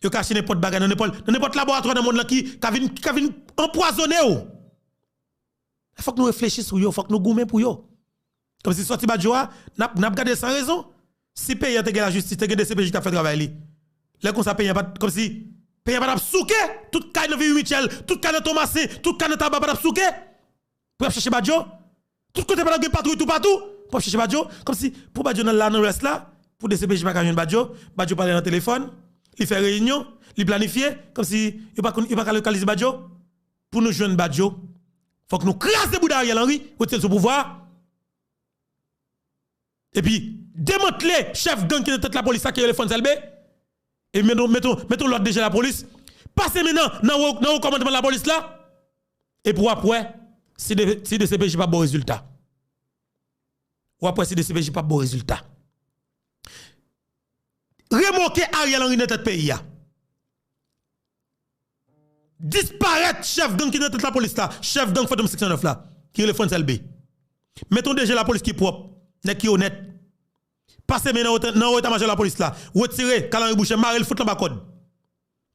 Yo ka achte nenpòt bagay nan nenpòt, nan nenpòt laboratwa nan mond lan ki ka vin, ki ka vin anpwazonnen w. Fòk nou reflechi sou yo, fòk nou goumen pou yo. Kòmsi sòti Badio a, n ap, n ap gade l san rezon. Si peyi a te gen lajistis, te gen D C P J k t ap fè travay li. Lè konsa peyi a pa t, kòmsi peyi a pa t ap souke, tout kay nan Vivi Mitchell, tout kay nan Tomasen, tout kay nan Taba pa t ap souke. Pou y ap chèche Badio. Tout kote pa t ap gen patwouy toupatou pou y ap chèche Badio. Kòmsi pou Badio nan la, nan Lwès la, pou D C P J pa ka jwenn Badio, Badio pale nan telefòn, li fè reyinyon, li planifye, kòmsi yo pa konn, yo pa ka lokalize Badio. Pou nou jwenn Badio, fòk nou kraze bouda Ariel Henry, retire l sou pouvwa a. Epi, demantle chèf gang ki nan tèt lapolis la, ki rele Frantz Elbé. E mete, mete, mete yon lòt D G lapolis. Pase men nan, nan wo, nan wo kòmandman lapolis la. Epi w ap wè si de, si D C P J p ap ba w rezilta. W ap wè si D C P J p ap ba w rezilta. Remoke Ariel Henry nan tèt peyi a. Disparèt chèf gang ki nan tèt lapolis la, chèf gang Fantom senk san nèf la, ki rele Frantz Elbé. Met yon D G lapolis ki pwòp, nèg ki onèt. Pase men nan wo, nan wo eta majò lapolis la, retire Carl Henry Boucher, mare l fout l anba kòd.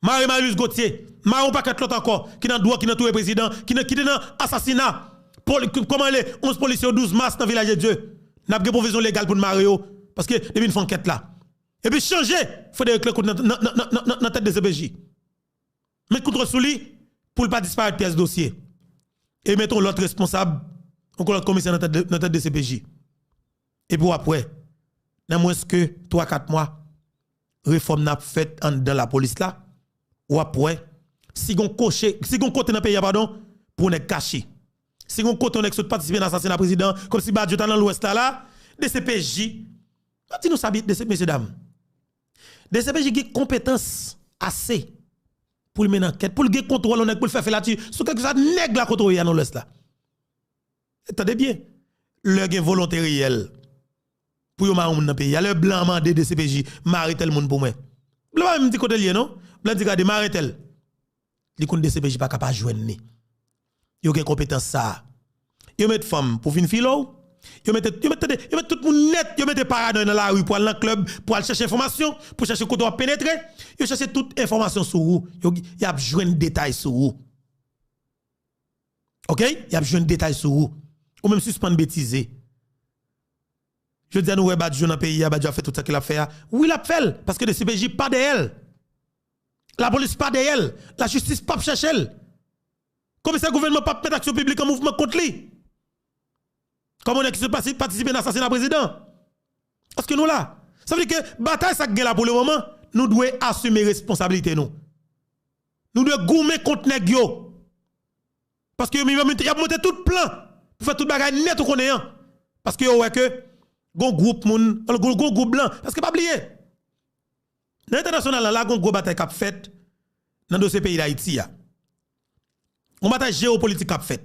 Mare Marie-Louise Gauthier, mare yon pakèt lòt ankò, ki nan dwòg, ki nan touye prezidan, ki nan, ki te nan asasina, poli-, kòman rele, onz polisye yo douz mas nan Vilaj de Dye. N ap gen pwofesyon legal pou n mare yo, paske depi n fè ankèt la. Epi chanje Frédéric Lecourt nan, nan, nan tèt D C P J. Met kontwòl sou li pou l pa disparèt pyès dosye. E met yon lòt responsab, yon lòt komisè nan tèt de, nan tèt D C P J. Epi w ap wè, nan mwens ke twa, kat mwa, refòm nan ap fèt anndan lapolis la, w ap wè, si gon koche, si gon kote nan peyi a, padon, pou nèg kache. Si gon kote yon nèg sot patisipe nan asasina prezidan, kòmsi Badio ta nan Lwès la, la, D C P J, mwen di nou sa, mesye dam. D C P J gen konpetans ase pou l mennen ankèt, pou l gen kontwòl yon nèg, pou l fè filati sou kèlkeswa nèg la kote w ye a nan Lwès la. Tande byen, lè gen volonte reyèl pou yo mare yon moun nan peyi a, lè blan an mande D C P J, mare tèl moun pou mwen. Blan pa menm di kote l ye, non. Blan di, gade, mare tèl. Li konn D C P J pa ka pa jwenn li. Yo gen konpetans sa a. Yo met fanm pou vin file w, Yo mete, yo mete, tande, yo mete tout moun nèt, yo mete paranòy nan lari pou al nan klèb, pou al chèche enfòmasyon, pou chèche kote w ap penetre. Yo chèche tout enfòmasyon sou ou. Yo, y ap jwenn detay sou ou. Oke? Y ap jwenn detay sou ou. Ou menm sispann betize. Jodi a nou wè Badio nan peyi a, Badio ap fè tout sa ke l ap fè a. Wi, l ap fè l, paske D C P J pa dèyè l. Lapolis pa dèyè l. Lajistis p ap chèche l. Komisè gouvènman p ap met aksyon piblik an mouvman kont li. Kòm yon nèg ki sot pati-, patisipe nan asasina prezidan. Èske nou la? Sa vle di ke batay sa k gen la pou le moman, nou dwe asime responsablite nou. Nou dwe goumen kont nèg yo. Paske yo menm, y ap monte tout plan pou fè tout bagay nèt ou konnen an. Paske yo wè ke gon gwoup moun, gon, gon gwoup blan. Paske pa bliye, nan entènasyonal la, la gon gwo batay k ap fèt nan dosye peyi Dayiti a. Gon batay jewopolitik k ap fèt.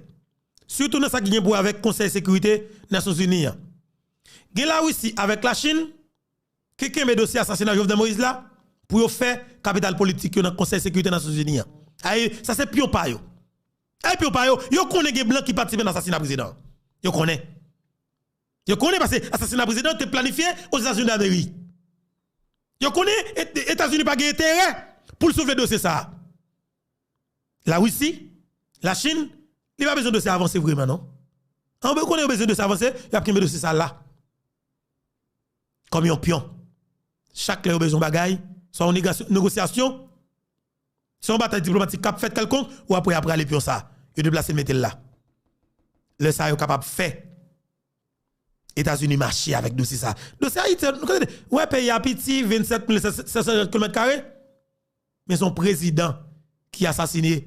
Sitou nan sa ki gen pou wè avèk Konsèy Sekirite Nasyonzini an. Gen Larisi avèk Lachin ki kenbe dosye asasina Jovenel Moïse la pou yo fè kapital politik yo nan Konsèy Sekirite Nasyonzini an. Aye, sa se pyon pa yo. Aye, pyon pa yo, yo konnen gen blan ki patisipe nan asasina prezidan. Yo konnen. Yo konnen paske asasina prezidan te planifye Ozetazini Damerik. Yo konnen Et-, Etazini pa gen enterè pou l soulve dosye sa a. Larisi, Lachin, li pa bezwen dosye a avanse vreman, non. An, yo konnen yo bezwen dosye a avanse, y ap kenbe dosye sa a la. Kòm yon pyon. Chak lè yo bezwen bagay, swa yon negasyon-, negosyasyon, swa yon batay diplomatik k ap fèt kèlkonk, ou apre y ap rale pyon sa a. Yo deplase l mete l la. Lè sa a yo kapab fè Etazini mache avèk dosye sa a. Dosye Ayiti, nou konnen, wè peyi a piti, vennsèt mil senk san kilomèt kare. Men se yon prezidan ki asasine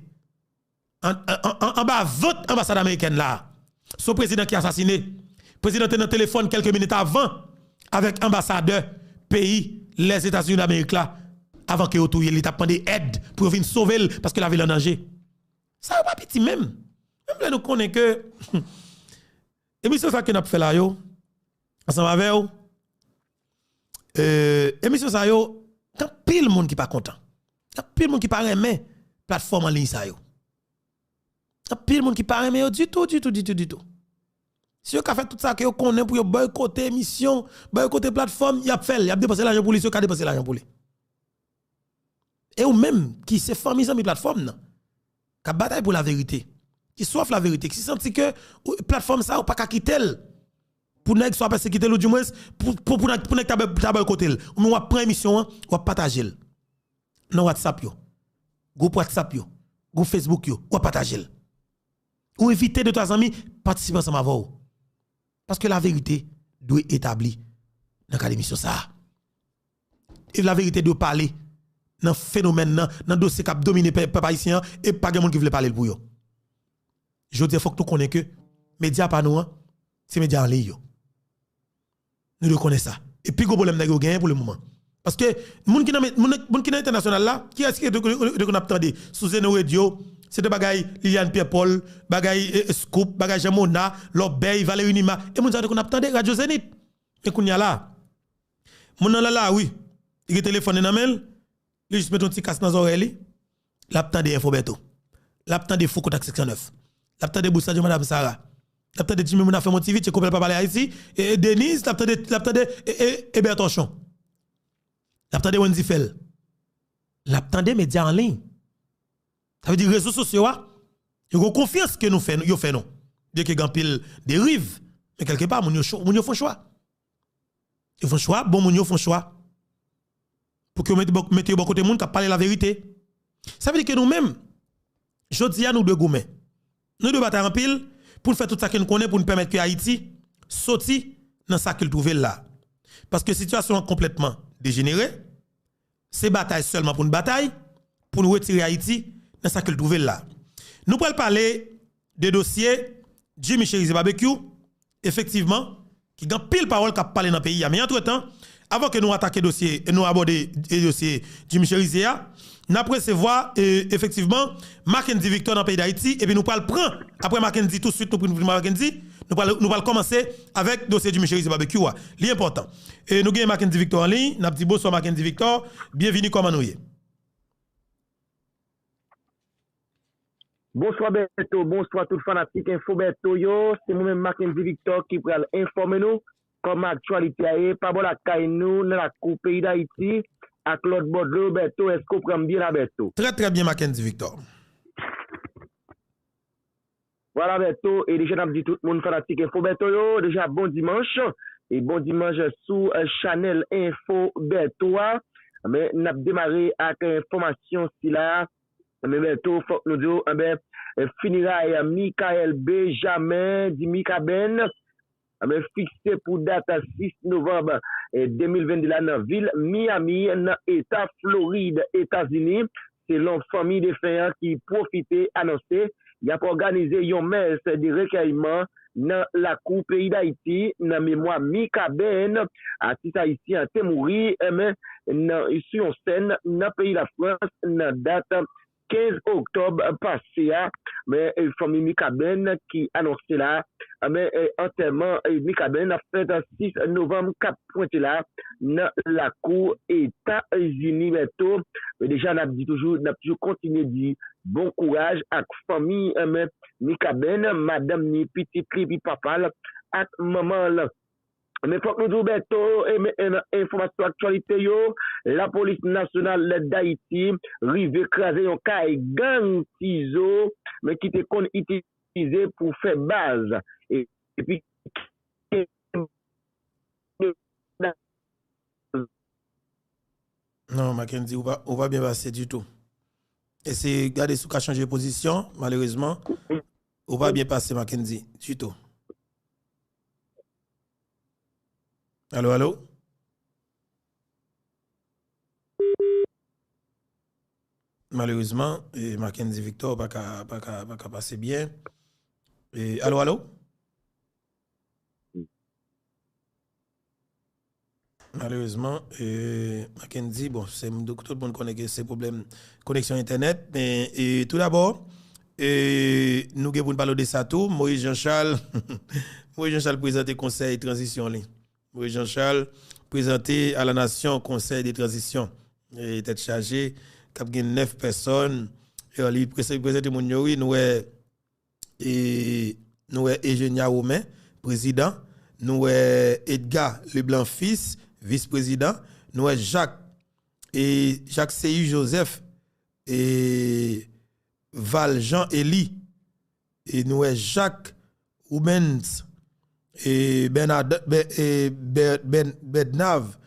an, an, an, anba vant anbasad amerikèn la. Se yon prezidan ki asasine. Prezidan te nan telefòn kèlke minit avan avèk anbasadè peyi Lèzetazini Damerik la, avan ke yo touye l, li t ap mande èd pou yo vin sove l paske lavi l an danje. Sa yo pa piti menm. Menm lè nou konnen ke emisyon sa ke n ap fè la yo, ansanm avè w, euh, emisyon sa yo, gen anpil moun ki pa kontan. Gen anpil moun ki pa renmen platfòm an liy sa yo. Gen anpil moun ki pa renmen yo ditou, ditou, ditou, ditou. Si yo ka fè tout sa ke yo konnen pou yo bòykote emisyon, bòykote platfòm, y ap fè l, y ap depanse lajan pou li, si yo ka depanse lajan pou li. E ou menm, ki se fanmi zanmi platfòm nan, k ap batay pou laverite, ki swaf laverite, ki santi ke ou, platfòm sa, ou pa ka kite l pou nèg swa pèsekite l, oudimwens, pou, pou, pou nèg, pou nèg ta bò-, ta bòykote l. Ou menm w ap pran emisyon an, w ap pataje l nan WhatsApp yo, gwoup WhatsApp yo, gwoup Facebook yo, w ap pataje l. Ou envite de twa zanmi patisipe ansanm avè w. Paske laverite dwe etabli nan kad emisyon sa a. E laverite dwe pale nan fenomèn nan, nan dosye k ap domine pè-, pèp ayisyen an, e pa gen moun ki vle pale l pou yo. Jodi a, fòk nou konnen ke medya pa nou an, se medya an liy yo. Nou dwe konnen sa. E pi gwo pwoblèm nèg yo genyen pou le moman. Paske moun ki nan, moun, moun ki nan entènasyonal la, kiyès ki te, te, te konn ap tande sou Zeno Radio, se te bagay Liliane Pierre Paul, bagay, e, e, Scoop, bagay Jean Mona, Lòbèy, Valery Numa, e moun sa yo te konn ap tande Radyo Zenith. Men kounye a la, moun nan nan lari, li gen telefòn li nan men l, li jis met yon ti kas nan zòrèy li, l ap tande Enfo Bèto. L ap tande Fouco ak Seksyon nèf. L ap tande Bouch Radyo Madam Sara. L ap tande Jimmy Moun Afè Montivit, se konpè l pa pale Ayiti. E, e Deniz, l ap tande, l ap tande, e, e, Eber Torchon. L ap tande Wendy Phèl. L ap tande medya an liy. Sa vle di rezo sosyo a, yo gen konfyans ke nou fè, yo fè nou. Byenke gen anpil deriv, men kèlkepa, moun yo cho-, moun yo fè yon chwa. Yo fè yon chwa, bon moun yo fè yon chwa. Pou ke yo mete bò, mete yo bò kote moun k ap pale laverite. Sa vle di ke nou menm, jodi a nou dwe goumen. Nou dwe batay anpil pou n fè tout sa ke n konnen pou n pèmèt ke Ayiti soti nan sa ke l twouve l la. Paske sitiyasyon an konplètman dejenere, se batay sèlman pou n batay, pou n retire Ayiti nan sa ke l twouve l la. Nou pral pale de dosye Jimmy Chérizier Barbecue, efektivman, ki gen anpil pawòl k ap pale nan peyi a. Men antretan, avan ke nou atake dosye, nou abòde, e, dosye Jimmy Chérizier a, n ap resevwa, e, efektivman, Mackendy Victor nan peyi Dayiti, epi nou pral pran, apre Mackendy, touswit nou pran Mackendy, nou pral, nou pral kòmanse avèk dosye Jimmy Chérizier Barbecue a. Li enpòtan. E nou gen Mackendy Victor an liy, n ap di bonswa Mackendy Victor, byenvini, kòman nou ye? Bonswa Bèto, bonswa tout fanatik Enfo Bèto yo. Se mwen menm Mackendy Victor ki pral enfòme nou kòman aktyalite a ye pa bò lakay nou nan lakou peyi Dayiti ak lòt bò dlo. Bèto, èske w pran m byen la Bèto? Trè, trè byen, Mackendy Victor. Vwala Bèto, e deja n ap di tout moun fanatik Enfo Bèto yo, deja bon dimanch, e bon dimanch sou eh, chanèl Enfo Bèto a. Men n ap demare ak enfòmasyon sila. Men Bèto, fòk nou di w, enben, eh, fineray Michael Benjamin, di Mikaben, enben, fikse pou dat sis novanm eh, de mil vennde la nan vil Miami, nan eta Florid, Etazini, selon fanmi defen an ki pwofite anonse y ap òganize yon mès de rekèyman nan lakou peyi Dayiti nan memwa Mikaben, atis ayisyen an te mouri, enben, nan, sou yon sèn nan peyi Lafrans nan dat kenz oktòb pase a. Men, eh, fanmi Mikaben ki anonse la, men, eh, antèman eh, Mikaben ap fèt sis novanm k ap pwente la nan lakou Etazini Bèto. Men deja n ap di toujou, n ap toujou kontinye di bon kouraj ak fanmi, eh, men, Mikaben, madanm ni, pitit li, epi papa l ak manman l. Men fòk nou di w Bèto, e men, e nan enfòmasyon aktyalite yo, Lapolis Nasyonal Dayiti rive kraze yon kay gang Tizo, men ki te konn itilize pou fè baz. E, epi Non, Mackendy, ou pa, ou pa byen pase ditou. Eseye gade si w ka chanje pozisyon, malerezman, ou pa byen pase, Mackendy, ditou. Alo, alo? Malerezman, eh, Mackendy Victor pa ka, pa ka, pa ka pase byen. Eh, alo, alo? Malerezman, eh, Mackendy, bon, se, tout moun konnen ke se pwoblèm koneksyon entènèt, men eh, tou dabò, eh, nou gen pou n pale de sa tou. Moïse Jean Charles, Moïse Jean Charles prezante konsèy tranzisyon li. Moïse Jean Charles prezante a la nasyon konsèy de tranzisyon, eh, tèt chaje, k ap gen nèf pèsòn. Eh, li prezante moun yo, wi, nou wè, e, nou wè Eugenia Romain, prezidan, nou wè Edgar Leblanc Fils, vis prezidan, nou wè Jacques, e, Jacques Seyus Joseph, e, Valjean Elie, e, nou wè Jacques Rubens, e, Bernard, Be- e, Be- Ben- Bednave,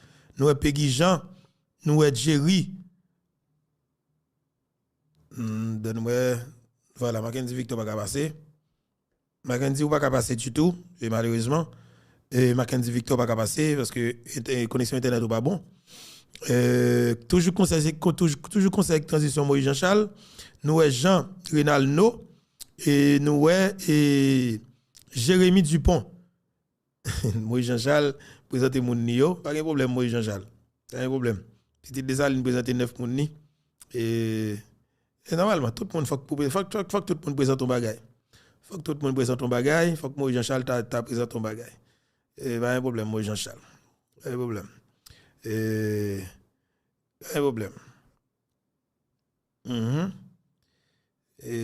nou wè Peggy Jean, nou wè Jerry, Hmm, dan nou wè, vwala, Mackendy Victor pa ka pase. Mackendy, ou pa ka pase ditou, e malerezman. E Mackendy Victor pa ka pase, paske ent- e, koneksyon entènèt ou pa bon. E, toujou konsèy, se ko- toujou, toujou konsèy tranzisyon Moïse Jean Charles. Nou wè Jean Renaldo, e nou wè e, Jérémy Dupont. Moïse Jean Charles prezante moun li yo. Pa gen pwoblèm, Moïse Jean Charles. Pa gen pwoblèm. Pitit Desalin prezante nèf moun li. E, e nòmalman, tout moun fòk, pou- fòk, fòk, fòk tout moun prezante yon bagay. Fòk tout moun prezante yon bagay. Fòk Moïse Jean Charles ta, ta prezante yon bagay. E, pa gen pwoblèm, Moïse Jean Charles. Pa gen pwoblèm. E, pa gen pwoblèm. Mhm. E,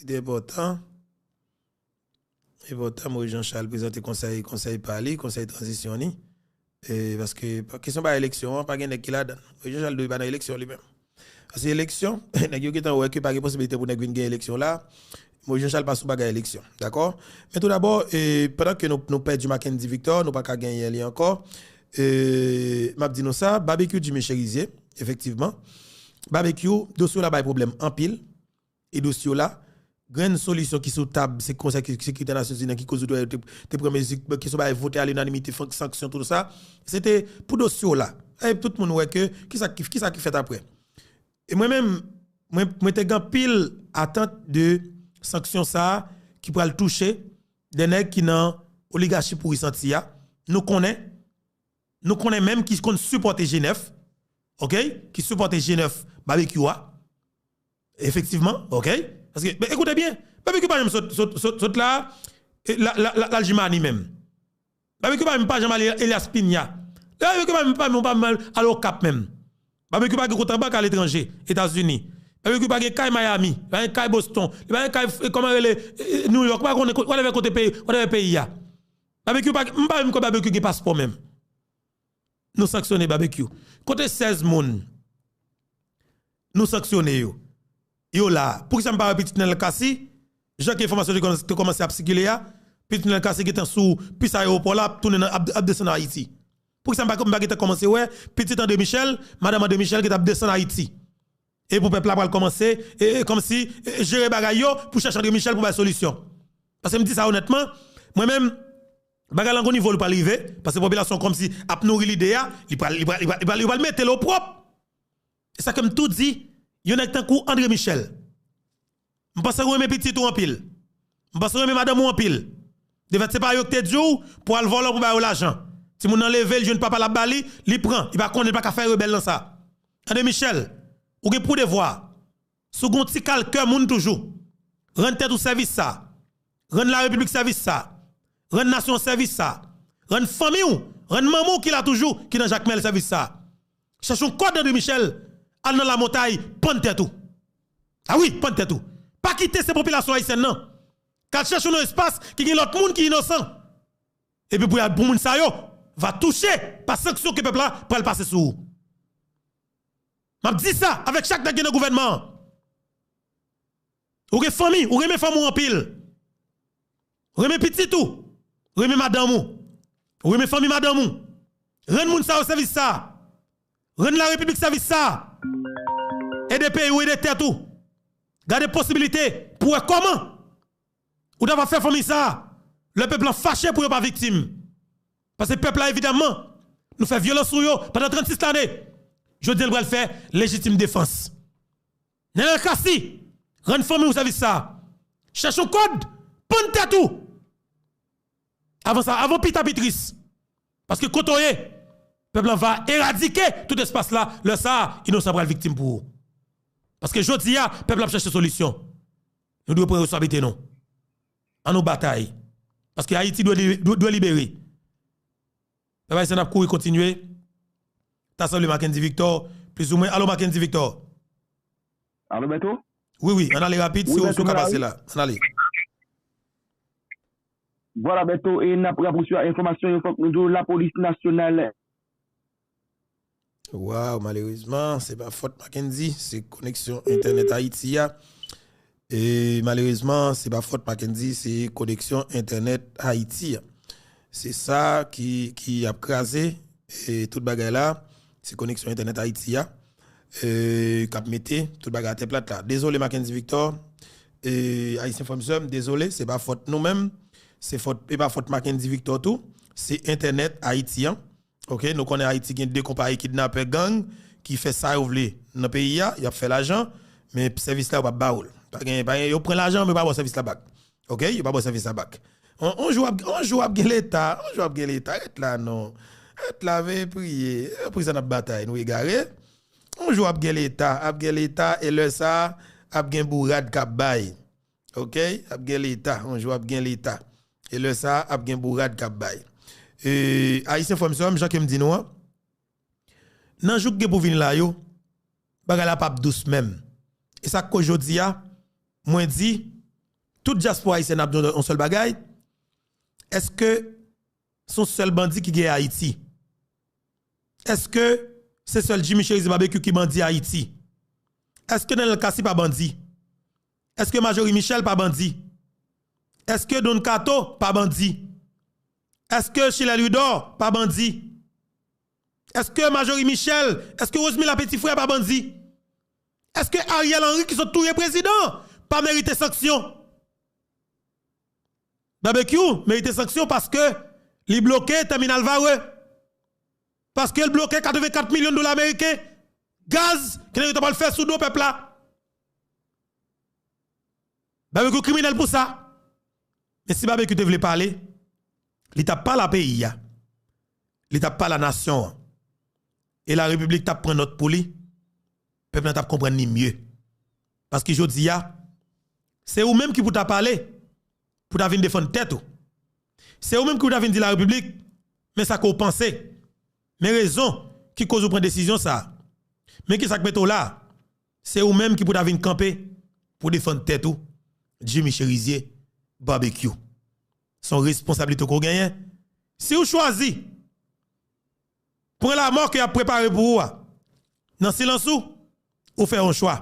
li te enpòtan. Enpòtan, Moïse Jean Charles prezante konsèy, konsèy pa li, konsèy tranzisyon li. E, paske, pa- kesyon pa eleksyon an, pa gen nèg ki ladan. Moïse Jean Charles dwe pa nan eleksyon li menm. Paske eleksyon, nèg yo gentan wè ke pa gen posibilite pou nèg vin gen eleksyon la. Moïse Jean Charles pa sou bagay eleksyon. Dakò? Men tou dabò, e, pandan ke nou, nou pèdi Mackendy Victor, nou pa ka genyen li ankò. E, m ap di nou sa, Barbecue Jimmy Cherizier, efektivman. Barbecue, dosye w la bay pwoblèm anpil. E dosye w la, grenn solisyon ki sou tab, se Konsèy Sekirite Nasyonzini an ki koz ou te wè yo te, te pran mezi, kesyon bagay vote a linanimite, fank- sanksyon, tout sa. Se te pou dosye w la. E tout moun wè ke, kisa ki, kisa ki fèt apre. E mwen menm, mwen, mwen te gen anpil atant de sanksyon sa a ki pral touche de nèg ki nan oligachi pouri santi a. Nou konnen, nou konnen menm ki konn sipòte G nèf, oke? Ki sipòte G nèf Barbecue a. Efektivman, oke? Paske, men ekoute byen, Barbecue pa janm sot, sot, sot, sot la, e, la, la, la, l al Jimani menm. Barbecue pa menm pa janm ale Elias Piña. Barbecue pa menm pa, pa, pa al Okap menm. Barbecue pa gen kont an bank aletranje, Etazini. Barbecue pa gen kay Miami, li pa gen kay Boston, li pa gen kay, eh, kòman rele, eh, eh, New York, ou pa konnen ko-, whatever kote peyi, whatever peyi a. Barbecue pa, m pa menm kwè Barbecue gen paspò menm. Nou sanksyone Barbecue. Kote sèz moun? Nou sanksyone yo. Yo la. Poukisa m pa wè pitit Nènèl Cassy? Jan ke enfòmasyon te kòmanse, te kòmanse ap sikile a, pitit Nènèl Cassy gentan sou pis ayewopò la, ap tounen nan, ap, ap desann Ayiti. Poukisa m pa, m pa gentan kòmanse wè pitit André Michel, madanm André Michel gentan ap desann Ayiti? E pou pèp la pral kòmanse, e, e, kòmsi, e, jere bagay yo, pou chèche André Michel pou bay solisyon. Paske m di sa onètman, mwen menm, bagay lan gon nivo li pral rive, paske popilasyon kòmsi ap nouri lide a, li pral, li pral, li pral, li pral, li pral mete l opwòp. E sa ke m tou di, yon nèg tankou André Michel. M panse ou renmen pitit ou anpil. M panse ou renmen madanm ou anpil. Defèt se pa yo ki te di w pou al vòlò pou ba yo lajan. Timoun nan leve, li jwenn papa l ap ba li, li pran. Li pa konnen, li pa ka fè rebèl nan sa. André Michel, ou gen pou devwa. Si w gon ti kal kè moun toujou, rann tèt ou sèvis sa. Rann larepiblik sèvis sa. Rann nasyon an sèvis sa. Rann fanmi w, rann manman w ki la toujou, ki nan Jakmèl sèvis sa. Chèche yon kòd André Michel, al nan lamontay, pann tèt ou. A wi, pann tèt ou. Pa kite se popilasyon ayisyèn nan k al chèche w nan espas ki gen lòt moun ki inosan. Epi pou, pou moun sa yo va touche pa sanksyon ke pèp la pral pase sou ou. M ap di sa avèk chak nèg ki nan gouvènman an. Ou gen fanmi, ou renmen fanmi w anpil. Renmen pitit ou, renmen madanm ou, ou renmen fanmi madanm ou. Rann moun sa yo sèvis sa. Rann larepiblik sèvis sa. Ede peyi w, ede tèt ou. Gade posibilite pou wè kòman ou ta va fè fanmi sa a, lè pèp lan fache pou yo pa viktim. Paske pèp la, evidaman, nou fè vyolans sou yo pandan trannsis lane. Jodi a, l pral fè lejitim defans. Nènèl Cassy, rann fanmi w sèvis sa. Chèche yon kòd, pann tèt ou. Avan sa, avan pita pi tris. Paske kote w ye, pèp lan va eradike tout espas la, lè sa a, inosan pral viktim pou ou. Paske jodi a, pèp la ap chèche solisyon. Nou dwe pran responsablite nou. An nou batay. Paske Ayiti dwe, li- dwe, dwe libere. Pèp ayisyen ap kouri kontinye. Ta sanble Mackendy Victor, plizoumwen. Alo, Mackendy Victor. Alo, Bèto? Wi, wi, ann ale rapid, wi, si w Bèto, ka pase la. Ann ale. Vwala, Bèto, e n ap rapwoche a enfòmasyon yo, fòk nou di w, lapolis nasyonal. Waw, malerezman, se pa fòt Mackendy, se koneksyon entènèt Ayiti a. E malerezman, se pa fòt Mackendy, se koneksyon entènèt Ayiti a. Se sa ki, ki ap kraze, e tout bagay la, se koneksyon entènèt Ayiti a, e k ap mete tout bagay atè plat la. Dezole, Mackendy Victor, e Ayisyen frè m sè m, dezole, se pa fòt nou menm, se fòt, e pa fòt Mackendy Victor tou, se entènèt Ayiti an. Oke, nou konnen Ayiti gen de konpayi kidnapè, gang, ki fè sa yo vle nan peyi a, y ap fè lajan, men sèvis la yo p ap ba w l. Pa gen, pa gen, yo pran lajan, men yo pa ba w sèvis la bak. Oke, yo pa ba w sèvis la bak. On, on jou ap, on jou ap gen leta, on jou ap gen leta, rèt la non. Rèt la, veye priye, e pou sa n ap batay, nou egare. On jou ap gen leta, ap gen leta, e lè sa a, ap gen bourad k ap bay. Oke, ap gen leta, on jou ap gen leta. E lè sa a, ap gen bourad k ap bay. E, Ayisyen frè m sè m, jan ke m di nou an, nan jou k gen pou vini la yo, bagay la p ap dous menm. E sa k koz jodi a, mwen di, tout dyaspora ayisyèn ap di yon sèl bagay, èske se yon sèl bandi ki gen Ayiti? Èske se sèl Jimmy Chérizier Barbecue ki bandi Ayiti? Èske Nènèl Cassy pa bandi? Èske Marjorie Michel pa bandi? Èske Don Kato pa bandi? Èske Chilè Louidor pa bandi? Èske Marjorie Michel, èske Rosemila Petit Frère pa bandi? Èske Ariel Henry ki sot touye prezidan pa merite sanksyon? Barbecue merite sanksyon paske li bloke tèminal Varreux. Paske l bloke katrevenkat milyon dola ameriken gaz ke nèg yo ta pral fè sou do pèp la. Barbecue kriminèl pou sa. Men si Barbecue te vle pale, li t ap pale a peyi a. Li t ap pale a nasyon an. E larepiblik t ap pran nòt pou li. Pèp la t ap konprann li mye. Paske jodi a, se ou menm ki pou ta pale, pou ta vin defann tèt ou. Se ou menm ki pou ta vin di larepiblik, men sa ke w panse. Men rezon ki koz ou pran desizyon sa a. Men kisa k mete w la a. Se ou menm ki pou ta vin kanpe pou defann tèt ou, Jimmy Cherizier, Barbecue. Se yon responsablite w ke w genyen. Si w chwazi pran lamò ke y ap prepare pou ou a, nan silans ou, ou fè yon chwa.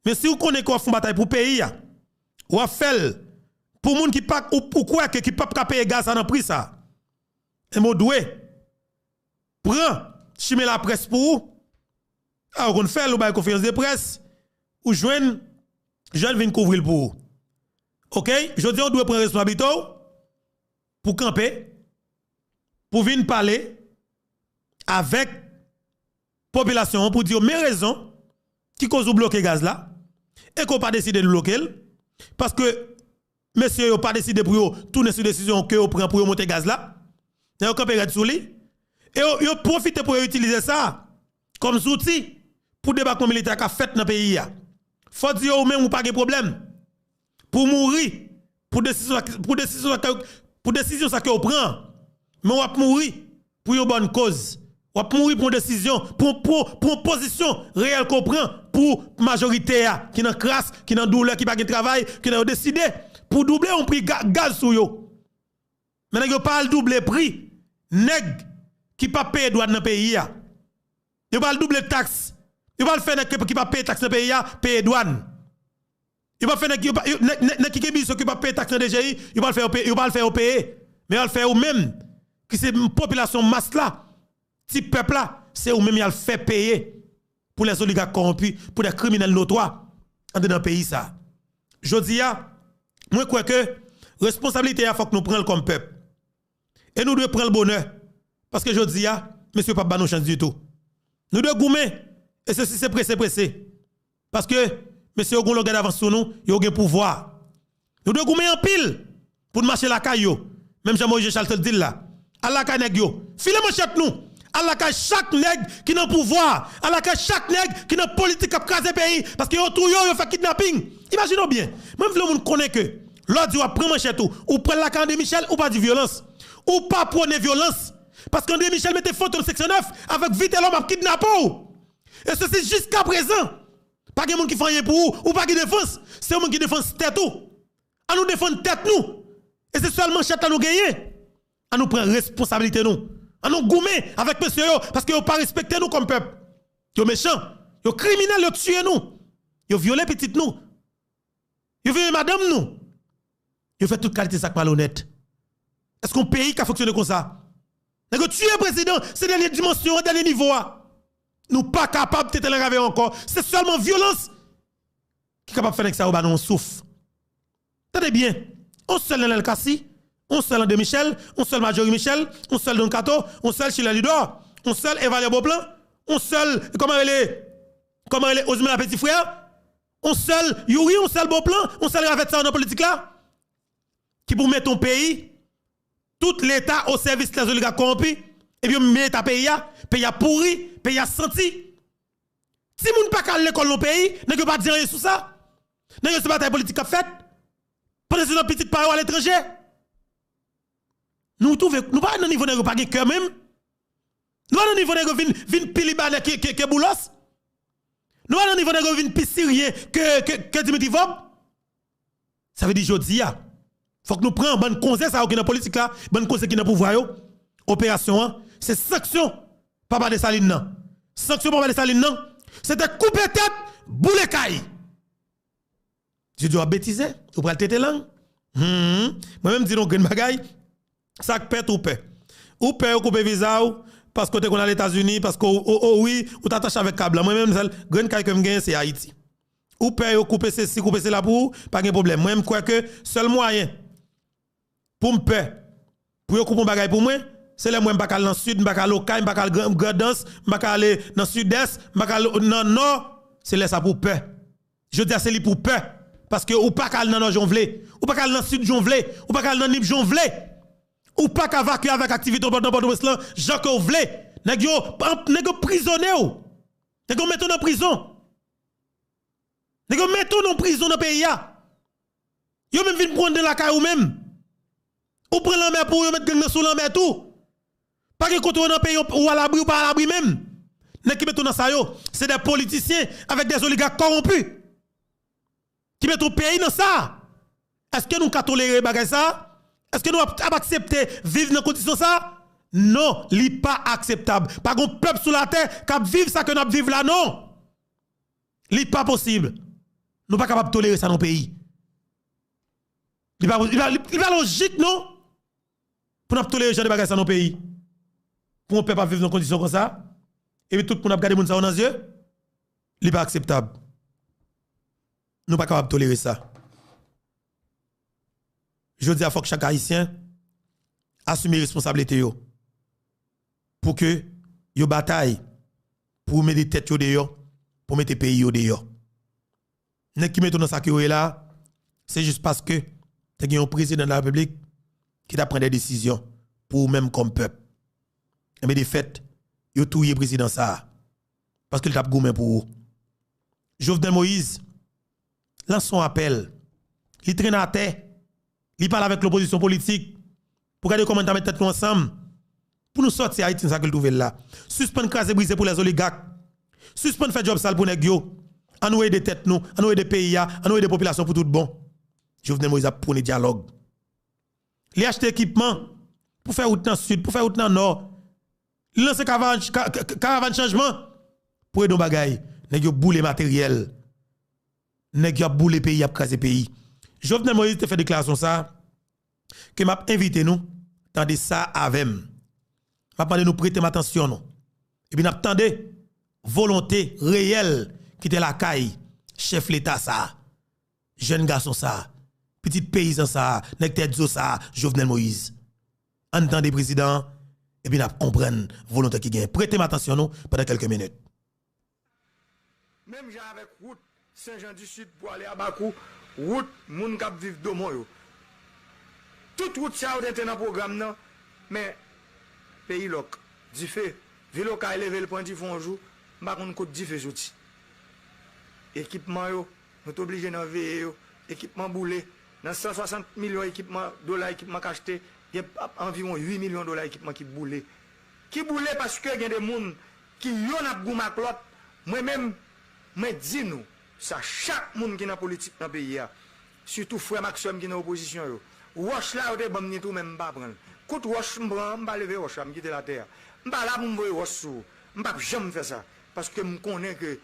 Men si w konnen ke w ap fè yon batay pou peyi a, w ap fè l pou moun ki pa, ou, ou kwè ke ki p ap ka peye gaz sa nan pri sa, enben w dwe pran chimen laprès pou ou. A, ou konn fè l, ou bay konferans de près, ou jwenn, jwenn vin kouvri l pou ou. Oke? Jodi a, ou dwe pran responsablite w pou kanpe, pou vin pale avèk popilasyon an, pou di yo men rezon ki koz ou bloke gaz la, e ke w pa deside de bloke l, paske mesye yo pa deside pou yo tounen sou desizyon ke yo pran pou yo monte gaz la. Nan yo kanpe rèd sou li. E yo, yo pwofite pou yo itilize sa kòm zouti pou debakman militè k ap fèt nan peyi a. Fò di yo ou menm ou pa gen pwoblèm pou mouri pou desizyon sa, pou desizyon sa ke, pou desizyon sa ke w pran. Men w ap mouri pou yon bòn koz. W ap mouri pou yon desizyon, pou, pou, pou yon pozisyon reyèl ke w pran pou majorite a ki nan kras, ki nan doulè, ki pa gen travay, ki nan yo deside pou double yon pri ga, gaz sou yo. Men nèg yo pa al double pri nèg ki p ap peye dwàn nan peyi a. Yo pa al double taks. Yo pa al fè nèg ki, ki p ap peye taks nan peyi a peye dwàn. Yo pa fè nèg, yo pa, yo, nèg, nèg, nèg ki gen bizò ki pa peye taks nan D G I, yo pa fè yo peye, yo pa fè yo peye. Men yo al fè yo menm, ki se popilasyon mas la, ti pèp la, se ou menm y al fè peye pou les oligarques corrompus, pou des criminels notoires andedan peyi sa. Jodi a, mwen kwè ke responsablite a fòk nou pran l kòm pèp. E nou dwe pran l bonè, paske jodi a, mesye yo p ap ba nou chans ditou. Nou dwe goumen, e se si se prese, prese. Paske, mesye yo gen yon longè davans sou nou, yo gen pouvwa. Nou dwe goumen anpil pou n mache lakay yo. Menm jan Moïse Jean Charles te di l la. Al lakay nèg yo. File manchèt nou. Al lakay chak nèg ki nan pouvwa. Al lakay chak nèg ki nan politik k ap kraze peyi. Paske yo touye w, yo fè kidnaping. Imajine w byen. Mwen, m vle moun konnen ke lè w di w ap pran manchèt ou, ou pral lakay André Michel, ou pa di vyolans. Ou pa pwone vyolans. Paske André Michel mete fantom senk san nèf avèk Vitelhomme ap kidnape w. E se si jiskaprezan, pa gen moun ki fè anyen pou ou, ou pa gen defans. Se ou menm ki defans tèt ou. An nou defann tèt nou. E se sèl manchèt la nou genyen. An nou pran responsablite nou. An nou goumen avèk mesye yo, paske yo pa respekte nou kòm pèp. Yo mechan, yo kriminèl, yo tiye nou. Yo vyole pitit nou. Yo vyole madanm nou. Yo fè tout kalite zak malonèt. Èske yon peyi ka fonksyone konsa? Nèg yo tiye prezidan, se dènye dimansyon an, dènye nivo a. Nou pa kapab tete nan ravè ankò. Se sèlman vyolans ki kapab fè nèg sa yo ba nou yon souf. Tande byen, yon sèl Nenel Cassy, yon sèl André Michel, yon sèl Marjorie Michel, yon sèl Don Kato, yon sèl Schiller Ludor, yon sèl Evalya Beauplan, yon sèl, kòman rele, kòman rele Osmila Petit Frère, yon sèl Youri, yon sèl Beauplan, yon sèl ravèt sa yo nan politik la, ki pou mete yon peyi, tout Leta o sèvis les oligarques corrompus, epi yo mennen Leta peyi a, peyi a pouri, peyi a santi. Timoun pa ka al lekòl nan peyi, nèg yo pa di anyen sou sa. Nèg yo se batay politik k ap fèt. Pandan se tan pitit pa yo aletranje. Nou twouve, nou pa nan nivo nèg yo pa gen kè menm. Nou pa nan nivo nèg yo vin, vin pi libanè ke, ke, ke Boulos. Nou pa nan nivo nèg yo vin pi siryen ke, ke, ke Dimitri Vorbe. Sa vle di jodi a, fòk nou pran bann konze sa yo ki nan politik la, bann konze ki nan pouvwa yo. Operasyon an, se sanksyon Papa Desalin nan. Sanksyon Papa Desalin nan, se te koupe tèt, boule kay. Jodi a w ap betize, ou pral tete lang. Hmm. Mwen menm di nou grenn bagay, sa k pè tou pè. Ou pè yo koupe viza w, paske w te konn al Etazini, paske w, o, o, wi, ou t atache avèk kab la. Mwen menm sèl grenn kay ke m genyen se Ayiti. Ou pè yo koupe sesi, koupe sela pou ou, pa gen pwoblèm. Mwen, m kwè ke sèl mwayen pou m pè, pou yo koupe yon bagay pou mwen, se lè mwen m pa ka al nan Sid, m pa ka al Okay, m pa ka al Gran-, Grandans, m pa ka ale nan Sidès, m pa ka al nan Nò, se lè sa pou pè. Jodi a se li pou pè, paske ou pa ka al nan Nò jan w vle, ou pa ka al nan Sid jan w vle, ou pa ka al nan Nip jan w vle. Ou pa ka vakye avèk aktivite w nan Pòtoprens lan jan ke w vle. Nèg yo, nèg yo prizone w. Nèg yo mete w nan prizon. Nèg yo mete w nan prizon nan peyi a. Yo menm vin pran w anndan lakay ou menm. Ou pran lanmè pou ou, yo met gang nan sou lanmè tou. Pa gen kote w nan peyi, ou alabri, ou pa alabri menm. Nèg ki mete w nan sa yo, se de politisyen avèk de oligak kòwonpi ki mete w peyi nan sa. Èske nou ka tolere bagay sa? Èske nou ap, ap aksepte viv nan kondisyon sa? Non, li pa akseptab. Pa gon pèp sou latè k ap viv sa ke n ap viv la, non. Li pa posib. Nou pa kapab tolere sa nan peyi. Li pa, li pa, li pa lojik, non. Pou n ap tolere jan de bagay sa nan peyi. Pou yon pèp ap viv nan kondisyon konsa, epi tout moun ap gade moun sa yo nan zye, li pa akseptab. Nou pa kapab tolere sa. Jodi a, fòk chak Ayisyen asime responsablite yo. Pou ke yo batay, pou mete tèt yo deyò, pou mete peyi yo deyò. Nèg ki mete w nan sa ke w ye la, se jis paske te gen yon prezidan de la repiblik ki t ap pran de desizyon pou ou menm kòm pèp. Enben, de fèt, yo touye prezidan sa a, paske l t ap goumen pou ou. Jovenel Moïse lanse yon apèl. Li trennen atè. Li pale avèk lopozisyon politik pou gade kòman n ta met tèt nou ansanm pou nou sòti Ayiti nan sa ke l twouve l la. Sispann kraze brize pou lèzoligak. Sispann fè djòb sal pou nèg yo. Ann nou ede tèt nou, ann nou ede peyi a, ann nou ede popilasyon pou tout bon. Jovenel Moïse ap pwone dyalòg. Li achte ekipman pou fè wout nan sid, pou fè wout nan nò. Li lanse kavavan, ka- ka- karavàn chanjman pou ede yon bagay. Nèg yo boule materyèl. Nèg yo ap boule peyi, ap kraze peyi. Jovenel Moïse te fè deklarasyon sa a, ke m ap envite nou tande sa avè m. M ap mande nou prete m atansyon nou. Epi n ap tande volonte reyèl ki te lakay chèf leta sa a, jèn gason sa a, pitit peyizan sa a, nèg tèt zo sa a, Jovenel Moïse. Ann tande prezidan an, epi n ap konprann volonte ki genyen. Prete m atansyon nou pandan kèlke minit. Menm jan avèk wout Sen Jan di Sid pou ale Abakou, wout moun k ap viv Domon yo. Tout wout sa yo te te nan pwogram nan, men peyi lòk, dife, vil Okay leve l pran dife yon jou, m pa konn kot dife soti. Ekipman yo, nou t oblije nan veye yo, ekipman boule, nan san swasant milyon ekipman, dola ekipman k achte, gen anviwon uit milyon dola ekipman ki boule. Ki boule paske gen de moun ki yonn ap goumen ak lòt. Mwen menm, mwen di nou sa, chak moun ki nan politik nan peyi a, sitou frè m ak sè m ki nan opozisyon yo, wòch la yo te ban m ni tou, men m pa pran l. Kout wòch m pran an, m pa leve wòch la, m kite l atè a. M pa la pou m voye wòch sou ou. M p ap janm fè sa. Paske m konnen ke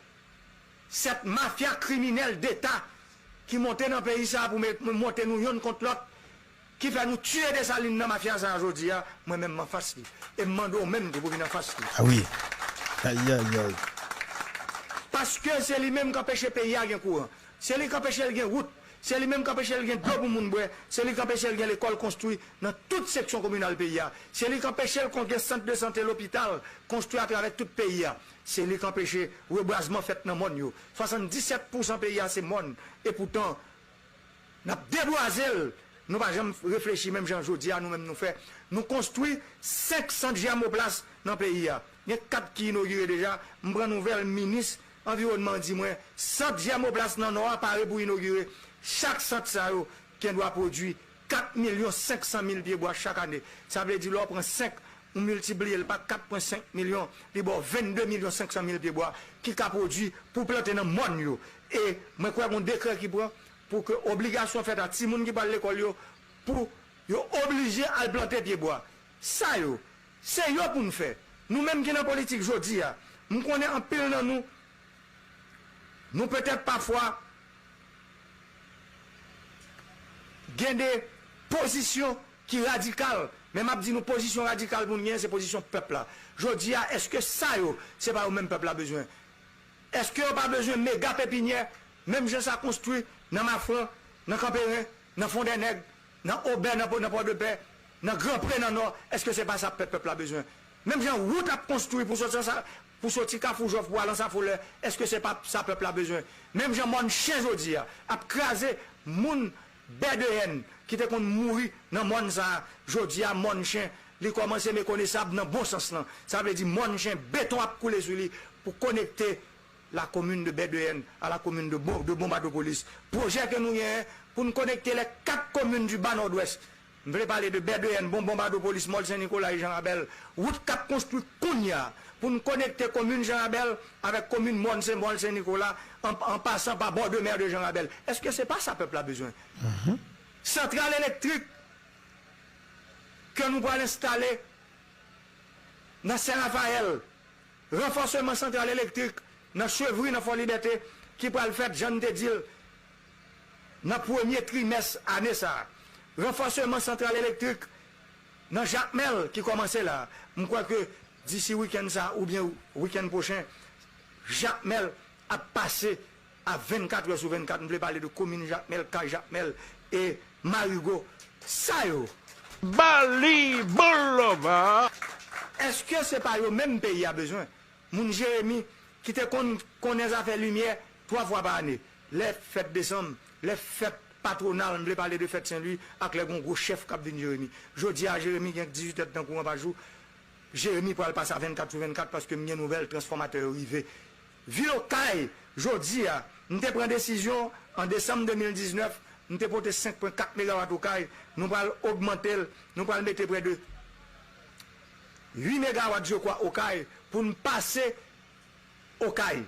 sèt mafya kriminèl deta ki monte nan peyi sa a pou met- monte nou yonn kont lòt, ki fè nou tiye Desalin nan mafya sa a jodi a, mwen menm m anfas li. E m mande w menm tou pou vin anfas li. Ah wi. Ayayay. Paske se li menm k anpeche peyi a gen kouran. Se li k anpeche l gen wout. Se li menm k anpeche l gen dlo pou moun bwè. Se li k anpeche l gen lekòl konstwi nan tout seksyon kominal peyi a. Se li k anpeche l kon- gen sant de sante, lopital konstwi atravè tout peyi a. Se li k anpeche rebwazman fèt nan mòn yo. Swasanndisèt pousan peyi a se mòn. Epoutan, n ap debwaze l. Nou pa janm reflechi menm jan jodi a nou menm nou fè. Nou konstwi senk sant jèmoplas nan peyi a. Gen kat ki inogire deja. M pran nouvèl minis anviwònman an di mwen, sant jèmoplas nan Nò a pare pou inogire. Chak sant sa yo gendwa pwodui kat milyon senk san mil pye bwa chak ane. Sa vle di lè w pran senk, ou miltipliye l pa kat pwen senk milyon, li ba w vennde milyon senk san mil pye bwa ki ka pwodui pou plante nan mòn yo. E mwen kwè gon dekrè ki pran pou ke obligasyon fèt a timoun ki pral lekòl yo, pou yo oblije al plante pye bwa. Sa yo, se yo pou n fè. Nou menm ki nan politik jodi a, m konnen anpil nan nou, nou petèt pafwa gen de pozisyon ki radikal, men m ap di nou pozisyon radikal pou n genyen se pozisyon pèp la. Jodi a, èske sa yo, se pa yo menm pèp la bezwen? Èske yo pa bezwen mega pepinyè, menm jan sa konstwi nan Mafran, nan Kanperen, nan Fondènèg, nan Obè, nan Pò, nan Pòdepè, nan Granpre, nan Nò, èske se pa sa pèp, pèp la bezwen? Menm jan wout ap konstwi pou soti sa, pou soti Kafou Jòf pou al Ansafolè, èske se pa sa pèp la bezwen? Menm jan mòn chen jodi a ap kraze moun Bèdeyèn ki te konn mouri nan mòn sa a, jodi a mòn chen, li kòmanse mekonesab nan bon sans lan. Sa vle di mòn chen, beton ap koule sou li pou konekte la commune de Bèdeyèn à la commune de Bon, de Bonbadopolis. Pwojè ke nou genyen pou n konekte les quatre communes du Bas Nord-Ouest. M vle pale de Bèdeyèn, Bon, Bonbadopolis, Mòl Sen Nikolay, Jan Rabèl. Wout k ap konstwi kounye a pou n konekte komin Jan Rabèl avèk komin mòn Sen Pòl, Sen Nikola, an, an pasan pa bò de mè de Jan Rabèl. Èske se pa sa pèp la bezwen? Santral elektrik ke nou pral enstale nan Sen Rafayèl, ranfòseman santral elektrik nan Chevry, nan Fò Libète, ki pral fèt, jan n te di l, nan premye trimès ane sa a. Ranfòseman santral elektrik nan Jakmèl ki kòmanse la. M kwè ke disi wikenn sa a oubyen wikenn pwochen, Jakmèl ap pase a vennkat è sou vennkat. M vle pale de komin Jakmèl, kay Jakmèl e Marigo. Sa yo. Bali Boulova. Èske se pa yo menm peyi a bezwen? Moun Jeremi ki te konn konnen zafè limyè twa fwa pa ane. Lè fèt desanm, lè fèt patwonal, m vle pale de fèt Sen Lwi ak lè gon gwo chèf k ap vin Jeremi. Jodi a, Jeremi gen dizuit èdtan kouran pa jou. Jeremi pral pase a vennkat sou vennkat paske m gen nouvèl, transfòmatè yo rive. Vil Okay, jodi a, m te pran desizyon an desanm de mil diznèf, m te pote senk pwen kat megawat Okay, nou pral ogmante l, nou pral mete prè de uit megawat, je kwa, Okay, pou n pase Okay,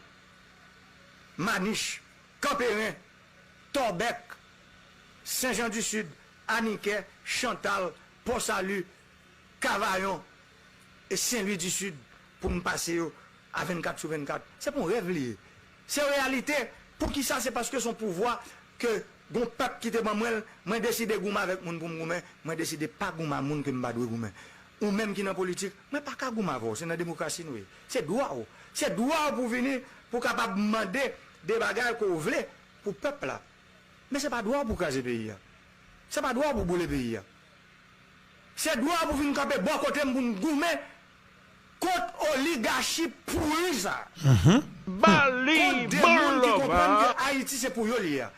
Manich, Kanperen, Tòbèk, Sen Jan di Sid, Anikè, Chantal, Pò Sali, Kavayon e Sen Lwi di Sid pou n pase yo a vennkat sou vennkat. Se pa yon rèv li ye. Se yon reyalite. Poukisa? Se paske se yon pouvwa ke gon pèp ki te ban mwen l, mwen deside goumen avèk moun pou m goumen, mwen deside pa goumen a moun ke m pa dwe goumen. Ou menm ki nan politik, mwen pa ka goumen avè w, se nan demokrasi nou ye. Se dwa w. Se dwa w pou vini, pou w kapab mande de bagay ke w vle pou pèp la. Men se pa dwa w pou w kraze peyi a. Se pa dwa w pou w boule peyi a. Se dwa w pou w vin kanpe bò kote m pou n goumen kont oligachi pouri sa a. Kont de moun ki konprann ke Ayiti se pou yo li ye a.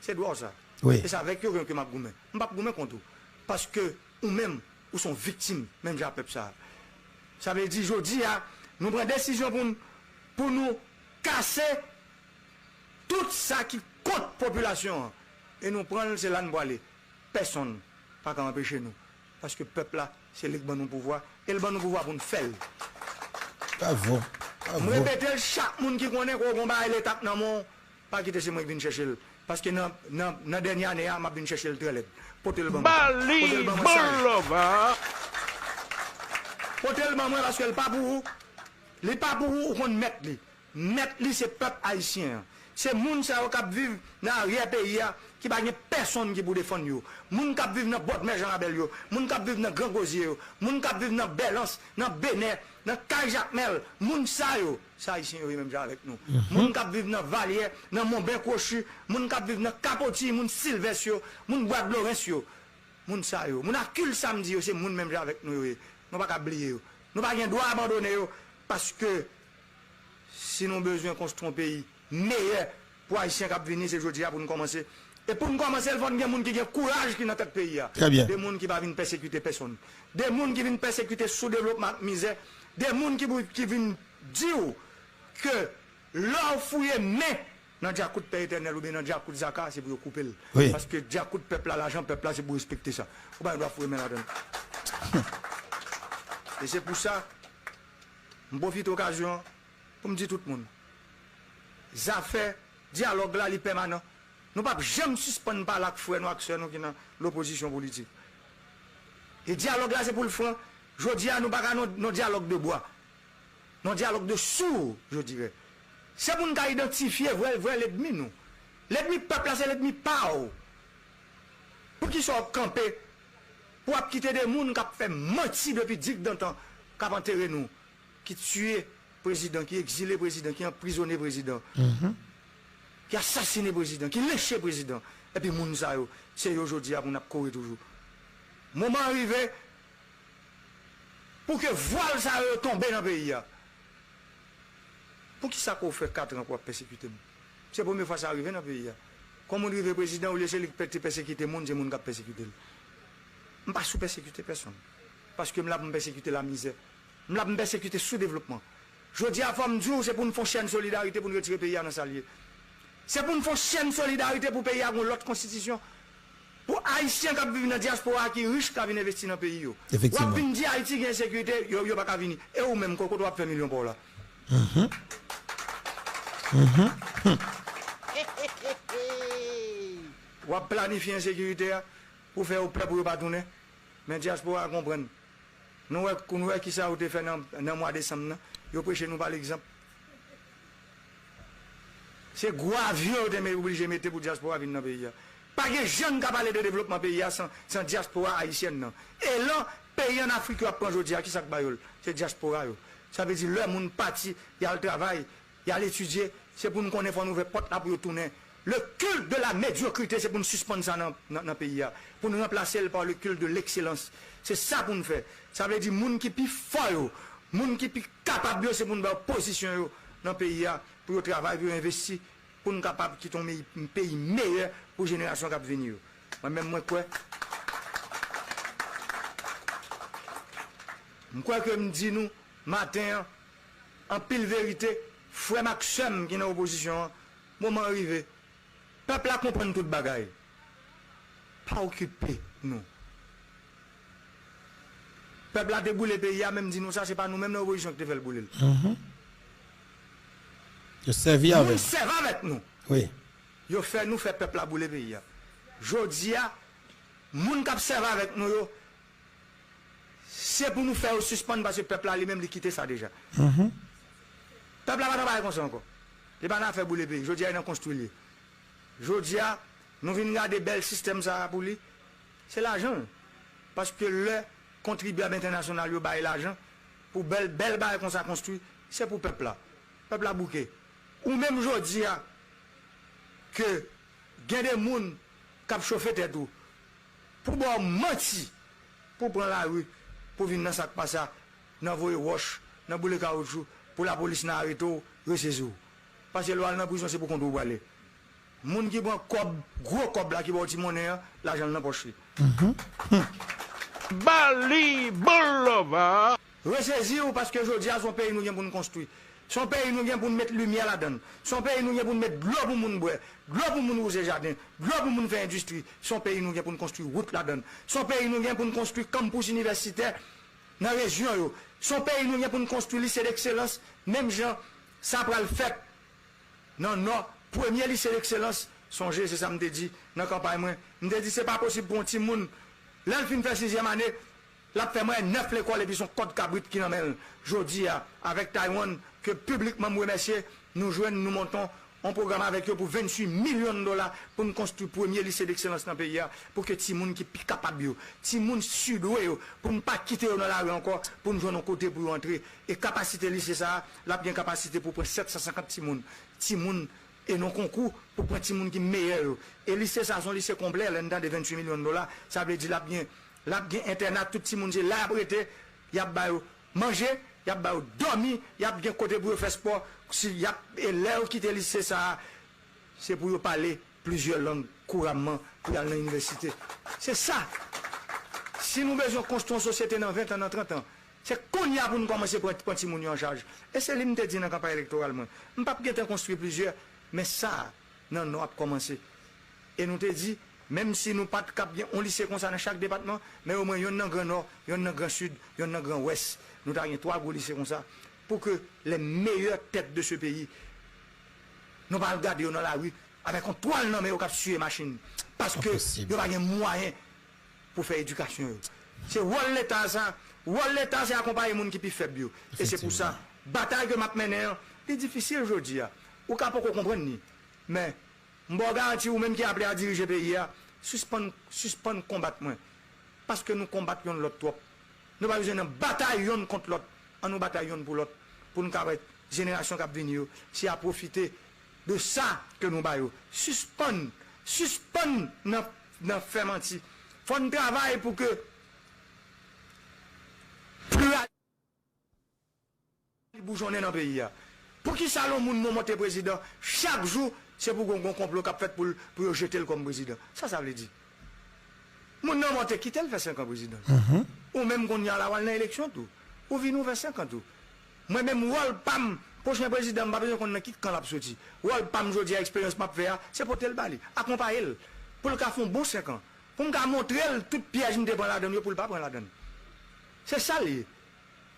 Se dwa w sa. E se avèk yo ke, ke m ap goumen. M p ap goumen kont ou. Paske ou menm, ou se yon viktim, menm jan ak pèp sa a. Sa vle di, jodi a, nou pran desizyon pou n, pou nou kase tout sa ki kont popilasyon an. E nou pran l, se la n prale. Pèsonn pa ka anpeche nou. Paske pèp la, se li k ban nou pouvwa, e l ban nou pouvwa pou n fè l. Bravo, bravo. M repete l, chak moun ki konnen ke w gon bagay Leta k nan men w, pa kite se mwen k vin chèche l. Paske nan, nan, nan dènye ane a, m ap vin chèche l trè lèd. Pote l ban mwen. Pote l ban mwen, saj. Pote l ban mwen paske l pa pou ou. Li pa pou ou, ou konn mèt li. Mèt li se pèp ayisyen an. Se moun sa yo k ap viv nan aryè peyi a, ki pa gen pèsonn ki pou defann yo. Moun k ap viv nan bòdmè Jan Rabèl yo, moun k ap viv nan Gran Gozye yo, moun k ap viv nan Bèlans, nan Benè, nan Kay Jakmèl, moun sa yo, se ayisyen yo ye menm jan avèk nou. Moun k ap viv nan Valyè, nan Monben Kwochi, moun k ap viv nan Kapoti, moun Silvès yo, moun Bwa Dlorens yo. Moun sa yo, moun Akil Samdi yo, se moun menm jan avèk nou yo ye. Nou pa ka bliye yo. Nou pa gen dwa abandone yo, paske si nou bezwen konstwi yon peyi meyè pou Ayisyen k ap vini, se jodi a pou n kòmanse. E pou n kòmanse l, fò n gen moun ki gen kouraj ki nan tèt peyi a. De moun ki pa vin pèsekite pèsonn. De moun ki vin pèsekite soudevlopman ak mizè. De moun ki, ki vin di w ke lè w fouye men nan djakout Pè Etènèl oubyen nan djakout Zaka, se pou yo koupe l. Paske djakout pèp la, lajan pèp la, se pou respekte sa. Ou pa gen dwa foure men ladan l. E se pou sa, m pwofite okazyon an pou m di tout moun, zafè dyalòg la, li pèmanan. Nou p ap janm sispann pale ak frè nou, ak sè nou ki nan lopozisyon politik. E dyalòg la, se pou l fran. Jodi a, nou pa ka nan, nan dyalòg de bwa. Nan dyalòg de sourd, je dirais. Se pou n ka idantifye vrè, vrè lènmi nou. Lènmi pèp la, se lènmi pa w. Poukisa w ap kanpe pou w ap kite de moun k ap fè manti depi digdantan, k ap antere nou, ki tiye prezidan, ki egzile prezidan, ki anprizone prezidan, ki asasine prezidan, ki lenche prezidan? Epi moun sa yo, se yo jodi a pou n ap kore toujou. Moman an rive, pou ke vwal sa yo tonbe nan peyi a. Poukisa ke w fè kat an ke w ap pèsekite m? Se premye fwa sa rive nan peyi a. Kon moun rive prezidan, olye se li k te pèsekite moun, se moun k ap pèsekite l. M pa sou pèsekite pèsonn. Paske m la pou m pèsekite lamizè. M la pou m pèsekite soudevlopman. Jodi a, fò m di w, se pou n fè yon chèn solidarite pou n retire peyi a nan sa l ye. Se pou n fè yon chèn solidarite pou peyi a gen yon lòt konstitisyon. Pou Ayisyen k ap viv nan dyaspora ki rich ka vin envesti nan peyi yo. W ap vin di Ayiti gen ensekirite, yo, yo pa ka vini. E ou menm, kote w ap fè milyon pa w la? W ap planifye ensekirite a pou fè yo pè pou yo pa tounen. Men dyaspora a konprann. Nou wè, nou wè kisa yo te fè nan, nan mwa desanm nan. Yo preche nou pa legzanp. Se gwo avyon yo te me-, oblije mete pou dyaspora vin nan peyi a. Pa gen jan n ka pale de devlopman peyi a san, san dyaspora ayisyèn nan. Elan peyi ann Afrik yo ap pran jodi a, kisa k ba yo l? Se dyaspora yo. Sa vle di lè moun pati, y al travay, y al etidye, se pou n konnen fò n ouvè pòt la pou yo tounen. Le culte de la médiocrité, se pou n sispann sa nan, nan, nan peyi a. Pou n ranplase l pa le culte de l'excellence. Se sa pou n fè. Sa vle di moun ki pi fò yo, moun ki pi kapab yo, se pou n ba yo pozisyon yo nan peyi a, pou yo travay, pou yo envesti, pou n kapab kite yon meyi-, peyi meyè pou jenerasyon k ap vini yo. Mwen menm, mwen kwè, m kwè ke m di nou maten an, anpil verite, frè m ak sè m ki nan opozisyon an, moman an rive. Pèp la konprann tout bagay. Pa okipe nou. Pèp la te boule peyi a, men m di nou sa, se pa nou menm nan opozisyon ki te fè l boule l. Mhm. Yo sèvi avè nou. Moun sèvi avèk nou. Wi. Yo fè nou fè pèp la boule peyi a. Jodi a, moun k ap sèvi avèk nou yo, se pou nou fè yo sispann, paske pèp la li menm li kite sa deja. Mhm. Pèp la pa nan bagay konsa ankò. Li pa nan afè boule peyi. Jodi a, li nan konstwi li. Jodi a, nou vin gade bèl sistèm sa a pou li. Se lajan l. Paske lè kontribyab entènasyonal yo bay lajan pou bèl, bèl bagay konsa konstwi, se pou pèp la. Pèp la bouke. Ou menm jodi a, ke gen de moun k ap chofe tèt ou pou ba w manti, pou pran lari, pou vin nan sa k pa sa, nan voye wòch, nan boule kawoutchou, pou lapolis nan arete w, resezi w. Paske lè w al nan prizon, se pou kont ou w prale. Moun ki pran kòb, gwo kòb la, ki ba w ti monnen an, lajan l nan pòch li. Mhm. Bali Bolova. Resezi w, paske jodi a, se yon peyi nou gen pou n konstwi. Se yon peyi nou gen pou n met limyè ladan l. Se yon peyi nou gen pou n met dlo pou moun bwè, dlo pou moun wouze jaden, dlo pou moun fè endistri. Se yon peyi nou gen pou n konstwi wout ladan l. Se yon peyi nou gen pou n konstwi kanpous inivèsitè nan rejyon yo. Se yon peyi nou gen pou n konstwi lise dekselans, menm jan sa pral fèt nan Nò, premye lise dekselans, sonje, se sa m te di nan kanpay mwen. M te di, se pa posib pou yon timoun, lè l fin fè sizyèm ane, l ap fè mwayèn nèf lekòl epi se yon kòd kabrit ki nan men l. Jodi a, avèk Taiwan, ke piblikman m remèsye, nou jwenn, nou monte yon pwogram avèk yo pou venntuit milyon dola pou n konstwi premye lise dekselans nan peyi a, pou ke timoun ki pi kapab yo, timoun sudwe yo, pou n pa kite yo nan lari ankò, pou n jwenn yon kote pou yo antre. E kapasite lise sa a, l ap gen kapasite pou pran sèt san senkant timoun. Timoun, e non konkou, pou pran timoun ki meyè yo. E lise sa a, se yon lise konplè, lè n tande venntuit milyon dola, sa vle di l ap gen, l ap gen entèna, tout timoun se la y ap rete, y ap ba yo manje, y ap ba yo dòmi, y ap gen kote pou yo fè spò, si y ap, e lè yo kite lise sa a, se pou yo pale plizyè lang kouramman pou y al nan inivèsite. Se sa. Si nou bezwen konstwi yon sosyete nan ven tan, nan trant an, se kounye a pou nou kòmanse pran, pran timoun yo an chaj. E se li m te di nan kanpay elektoral mwen. M p ap gentan konstwi plizyè, men sa a, nan Nò ap kòmanse. E nou te di, menm si nou pa t kab gen yon lise konsa nan chak depatman, men omwen yonn nan Gran Nò, yonn nan Gran Sid, yonn nan Gran Wès. Nou ta gen twa gwo lise konsa. Pou ke les meilleures têtes de ce pays, nou pa al gade yo nan lari avèk yon twal nan men yo k ap siye machin. Paske yo pa gen mwayen pou fè edikasyon yo. Se wòl Leta sa. Wòl Leta se akonpaye moun ki pi fèb yo. E se pou sa, batay ke m ap mennen an, li difisil jodi a. Ou ka poko konprann li. Men, m ba w garanti, ou menm ki aple a dirije peyi a, sispann, sispann konbat mwen. Paske nou konbat yonn lòt twòp. Nou pa bezwen nan batay yonn kont lòt. Ann nou batay yonn pou lòt. Pou n ka pèmèt jenerasyon k ap vini yo, se a pwofite de sa ke nou ba yo. Sispann, sispann nan, nan fè manti. Fò n travay pou ke pluralite boujonnen nan peyi a. Poukisa lè yon moun nou monte prezidan, chak jou, se pou gon, gon konplo k ap fèt pou l, pou yo jete l kòm prezidan? Sa sa vle di? Moun nan monte, kite l fè senk an prezidan. Mhm. Ou menm kounye a la, w al nan eleksyon tou. Ou vini, ou fè senk an tou. Mwen menm, wòl pa m, pwochen prezidan, m pa bezwen konn nan ki kan l ap soti. Wòl pa m jodi a, eksperyans m ap fè a, se pote l ba li, akonpaye l, pou l ka fè yon bon senk an. Pou m ka montre l tout pyèj m te pran ladan l yo pou l pa pran ladan l. Se sa l ye.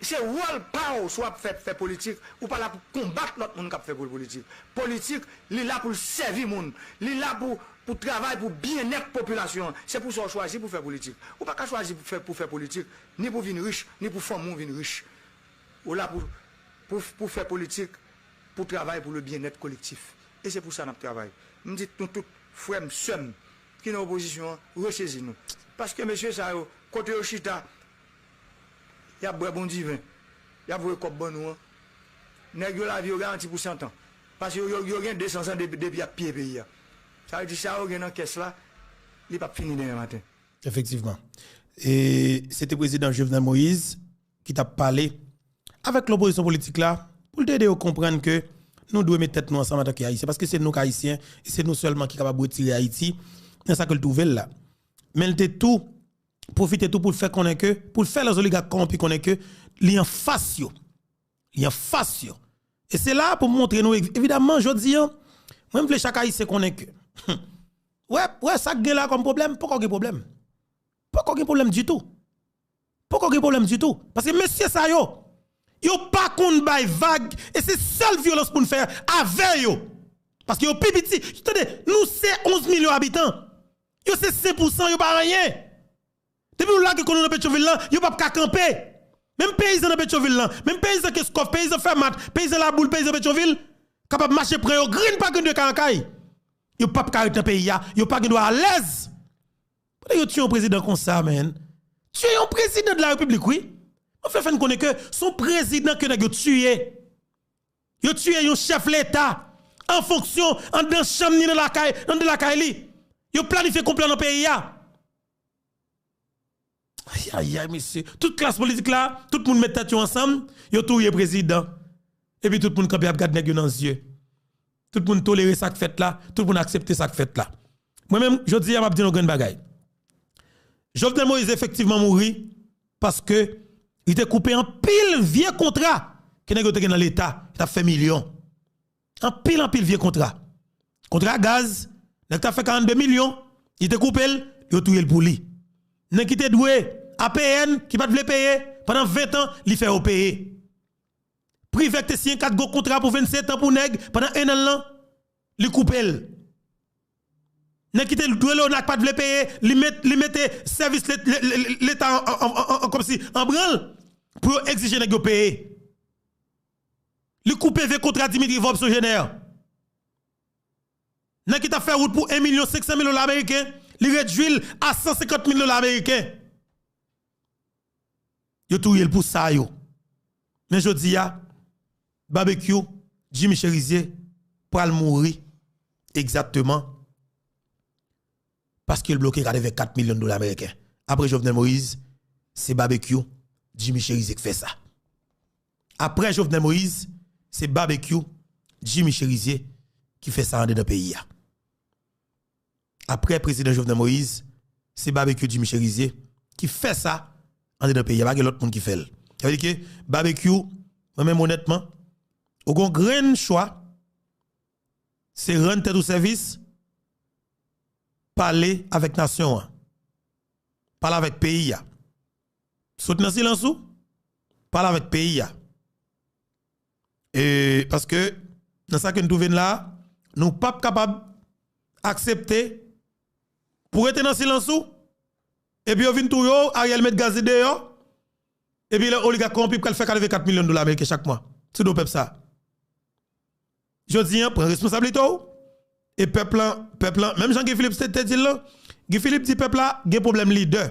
Se wòl pa w si w ap fè, fè politik, ou pa la pou konbat lòt moun k ap fè pol-, politik. Politik, li la pou l sèvi moun. Li la pou, pou travay pou byennèt popilasyon an. Se pou sa w chwazi pou fè politik. Ou pa ka chwazi pou fè, pou fè politik, ni pou vin rich, ni pou fanmi w vin rich. Ou la pou, pou, pou fè politik, pou travay pou le byennèt kolektif. E se pou sa n ap travay. M di nou tout, frè m, sè m, ki nan opozisyon an, resezi nou. Paske mesye sa yo, kote yo chita, y ap bwè bon diven, y ap voye kòb ban nou an. Nèg yo lavi yo garanti pou san tan. Paske yo, yo, yo gen de san zan depi, depi y ap piye peyi a. Sa vle di sa yo gen nan kès la, li p ap fini demen maten. Efektivman. E se te prezidan Jovenel Moïse ki t ap pale avèk lopozisyon politik la pou l te ede yo konprann ke nou dwe met tèt nou ansanm antanke Ayisyen, paske se nou k Ayisyen e se nou sèlman ki kapab retire Ayiti nan sa ke l twouve l la. Men l te tou pwofite tou pou l fè konnen ke, pou l fè lòt oligak kòwonpi konnen ke li anfas yo. Li anfas yo. E se la pou m montre nou, ev-, evidaman, jodi an, mwen m vle chak Ayisyen konnen ke, wè, wè sa k gen la kòm pwoblèm, poko gen pwoblèm. Poko gen pwoblèm ditou. Poko gen pwoblèm ditou. Paske mesye sa yo, yo pa konn bay vag, e se sèl vyolans pou n fè avè yo. Paske yo pi piti. Tande, nou se onz milyon abitan. Yo se senk pousan, yo pa anyen. Depi nou lage kò nou nan Petyonvil lan, yo p ap ka kanpe. Menm peyizan nan Petyonvil lan, menm peyizan Keskòf, peyizan Fèmat, peyizan Laboul, peyizan Petyonvil, kapab mache pran yo grenn pa grenn de kay an kay. Yo p ap ka ret nan peyi a, yo pa gen dwa alèz. Pandan yo tiye yon prezidan konsa, man. Tiye yon prezidan de la repiblik, wi. Mwen fè fè n konnen ke se yon prezidan ke nèg yo tiye. Yo tiye yon chèf leta an fonksyon, anndan chanm ni nan lakay, anndan lakay li. Yo planifye konplo nan peyi a. Ay, ay, ay, mesye. Tout klas politik la, tout moun met tèt yo ansanm, yo touye prezidan. Epi tout moun kanpe ap gad nèg yo nan zye. Tout moun tolere sa k fèt la, tout moun aksepte sa k fèt la. Mwen menm, jodi a, m ap di nou grenn bagay. Jovenel Moïse efektivman mouri paske li te koupe anpil vye kontra ke nèg yo te gen nan leta, ki t ap fè milyon. Anpil, anpil vye kontra. Kontra gaz, nèg t ap fè karannde milyon, li te koupe l, yo touye l pou li. Nèg ki te dwe A P N, ki pa t vle peye, pandan ven tan, li fè yo peye. Privè k te siyen kat gwo kontra pou vennsenk an pou nèg, pandan en an lan, li koupe l. Nèg ki te dwe Lona k pa t vle peye, li met, li mete sèvis let-, le-, le-, le-, leta an, an, an, an, an, kòmsi an branl pou yo egzije nèg yo peye. Li koupe vye kontra Dimitri Vorbe Sogener. Nèg ki t ap fè wout pou en milyon senk san mil dola ameriken, li redui l a san senkant mil dola ameriken. Yo touye l pou sa yo. Men jodi a, Babekyou, Jimmy Chérizier, pral mouri egzakteman paske l bloke katrevenkat milyon dola ameriken. Apre Jovenel Moïse, se Babekyou, Jimmy Chérizier ki fè sa. Apre Jovenel Moïse, se Babekyou, Jimmy Chérizier ki fè sa andedan peyi a. Apre prezidan Jovenel Moïse, se Babekyou, Jimmy Chérizier ki fè sa andedan peyi a. Pa gen lòt moun ki fè l. Sa vle di ke Babekyou, mwen menm onètman, ou gon grenn chwa, se rann tèt ou sèvis, pale avèk nasyon an, pale avèk peyi a. Sot nan silans ou, pale avèk peyi a. E paske nan sa ke n twouve n la, nou p ap kapab aksepte pou rete nan silans ou, epi yo vin touye w, Ariel met gaz li deyò, epi lè oligak kowonpi pral fè katrevenkat milyon dola ameriken chak mwa sou do pèp sa. Jodi a, pran responsablite w. E pèp lan, pèp lan, menm jan Guy Philippe te, te di l lan, Guy Philippe di pèp la gen pwoblèm lidè.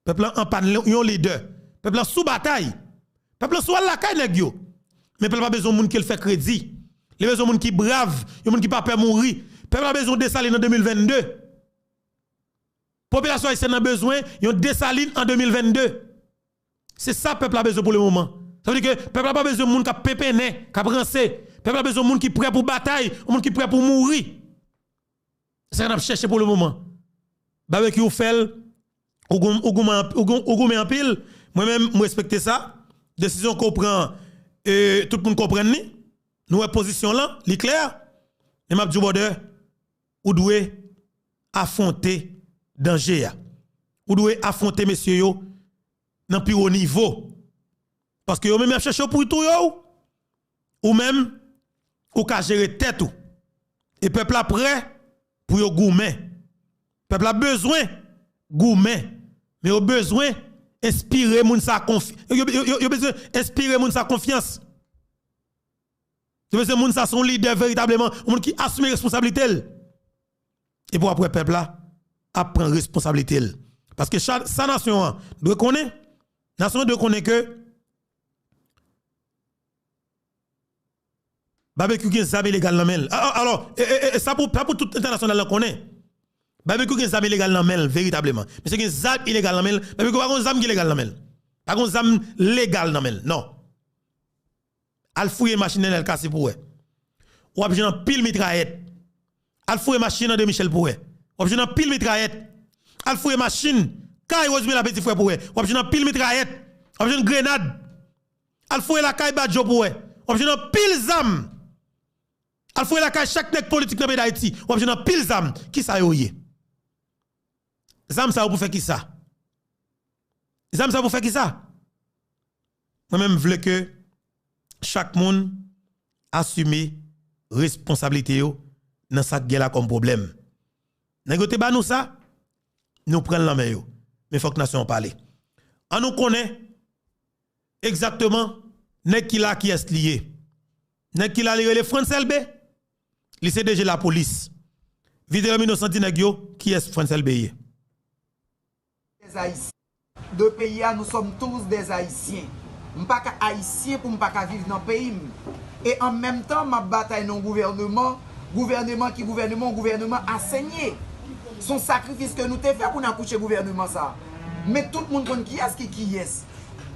Pèp lan anpàn yon lidè. Pèp lan sou batay. Pèp lan sou al lakay nèg yo. Men pèp la pa bezwen moun ke l fè kredi. Li bezwen moun ki brav, yon moun ki pa pè mouri. Pèp la bezwen Desalin an de mil vennde. Popilasyon ayisyèn nan bezwen yon Desalin an de mil vennde. Se sa pèp la bezwen pou le moman. Sa vle di ke pèp la pa bezwen moun k ap penpennen, k ap ranse. Pèp la bezwen moun ki prè pou batay, moun ki prè pou mouri. Se sa n ap chèche pou le moman. Babekyou fè l, ou gou-, ou goumen anp-, ou gou-, ou goumen anpil. Mwen menm, m respekte sa. Desizyon ke w pran, e, tout moun konprann li. Nou wè pozisyon lan, li klè. Men m ap di w, brother, ou dwe afwonte danje a. Ou dwe afwonte mesye yo nan pi wo nivo. Paske yo menm y ap chèche pou touye w. Ou menm, ou ka jere tèt ou. E pèp la prè pou yo goumen. Pèp la bezwen goumen. Men yo bezwen enspire moun sa konf-, yo, yo, yo, yo bezwen enspire moun sa konfyans. Yo bezwen moun sa se yon lidè veritableman, yon moun ki asime responsablite l. Epi w ap wè pèp la ap pran responsablite l. Paske sa, sa nasyon an dwe konnen, nasyon an dwe konnen ke Babekyou gen zam ilegal nan men l. A, a, alò, e, e, e, e sa pou, sa pou tout entènasyonal la konnen. Babekyou gen zam ilegal nan men l, veritableman. Misye gen zam ilegal nan men l. Babekyou pa gen zam ki legal nan men l. Pa gen zam legal nan men l, non. Al fouye machin Nenel Cassy pou wè. W ap jwenn anpil mitrayèt. Al fouye machin André Michel pou wè. W ap jwenn anpil mitrayèt. Al fouye machin kay Rosemary Lapetit Frè pou wè. W ap jwenn anpil mitrayèt. W ap jwenn grenad. Al fouye lakay Badio pou wè. W ap jwenn anpil zam. Al fouye lakay chak nèg politik nan peyi Dayiti. W ap jwenn anpil zam. Kisa yo ye? Zam sa yo pou fè kisa? Zam sa pou fè kisa? Mwen menm, m vle ke chak moun asime responsablite yo nan sa k gen la kòm pwoblèm. Nèg yo te ba nou sa, nou pran l nan men yo. Men fòk nasyon an pale. An nou konnen egzakteman nèg ki la kiyès li ye. Nèg ki la li rele Frantz Elbé, li se D G lapolis. Vitelhomme Innocent di nèg yo kiyès Frantz Elbé ye. Des Haïtiens. De peyi a, nous sommes tous des Haïtiens. M pa ka ayisyen pou m pa ka viv nan peyi m. E an menm tan, m ap batay nan yon gouvèneman, gouvèneman ki gouvèneman, yon gouvèneman a senye. Se yon sakrifis ke nou te fè pou n akouche gouvèneman sa. Men tout moun konn kiyès ki kiyès.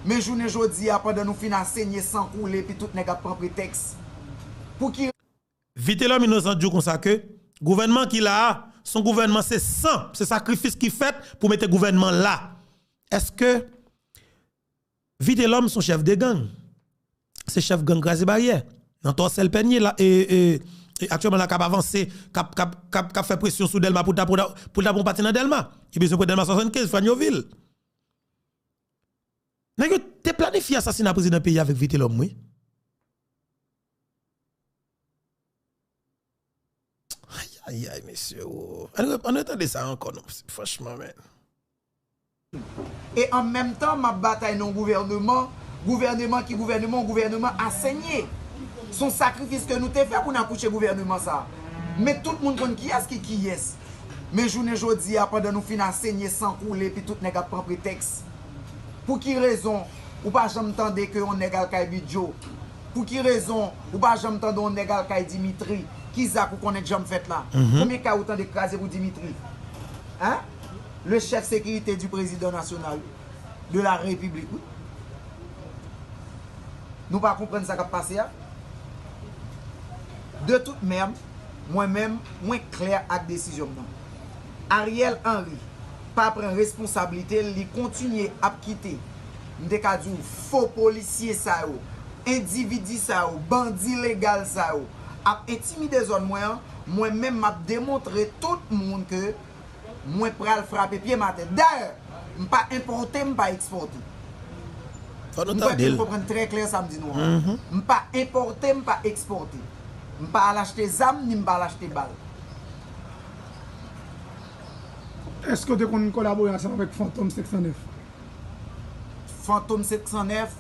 Men jounen jodi a, pandan nou fin a senye, san koule, epi tout nèg ap pran pretèks. Pou ki Vitelhomme Innocent di w konsa ke gouvènman ki la a, se yon gouvènman, se san, se sakrifis ki fèt pou mete gouvènman la. Èske Vitelhomme se yon chèf de gang? Se chèf gang Kraze Baryè. Nan Tòsèl Pènye la, e, e, e aktyèlman la k ap avanse, k ap, k ap, k ap, k ap fè presyon sou Dèlma pou l ta, pou l ta, pou l ta pran pati nan Dèlma. Li bezwen pran Dèlma swasannkenz, Franyovil. Nèg yo te planifye asasina prezidan peyi a avèk Vitelhomme, wi. Ay, ay, ay, mesye, wo. Ann re-, ann retande sa ankò, non, franchman, men. E an menm tan, m ap batay nan yon gouvèneman, gouvèneman ki gouvèneman, yon gouvèneman a senye. Se yon sakrifis ke nou te fè pou n akouche gouvèneman sa. Men tout moun konn kiyès ki kiyès. Men jounen jodi a, pandan nou fin a senye, san koule, epi tout nèg ap pran pretèks. Pou ki rezon ou pa janm tande ke yon nèg al kay Bidjo? Pou ki rezon ou pa janm tande yon nèg al kay Dimitri? Ki zak ou konnen k janm fèt la? Konbyen kay ou tande k kraze pou Dimitri? Hein? Le chef sécurité du président national de la République, wi. Nou pa konprann sa k ap pase a? De tout mèm, mwen menm, mwen klè ak desizyon m nan. Ariel Henry pa pran responsablite l, li kontinye ap kite, m te ka di w, fo polisye sa yo, endividi sa yo, bandi legal sa yo ap entimide zòn mwen an, mwen menm m ap demontre tout moun ke mwen pral frape pye m atè. Dayè, m pa enpòte, m pa ekspòte. Fò nou tande l. Konprann trè klè sa m di nou an. M pa enpòte, m pa ekspòte. M pa al achte zam, ni m pa al achte bal. Èske w te konn kolabore ansanm avèk Fantom senk san nèf? Fantom senk san nèf,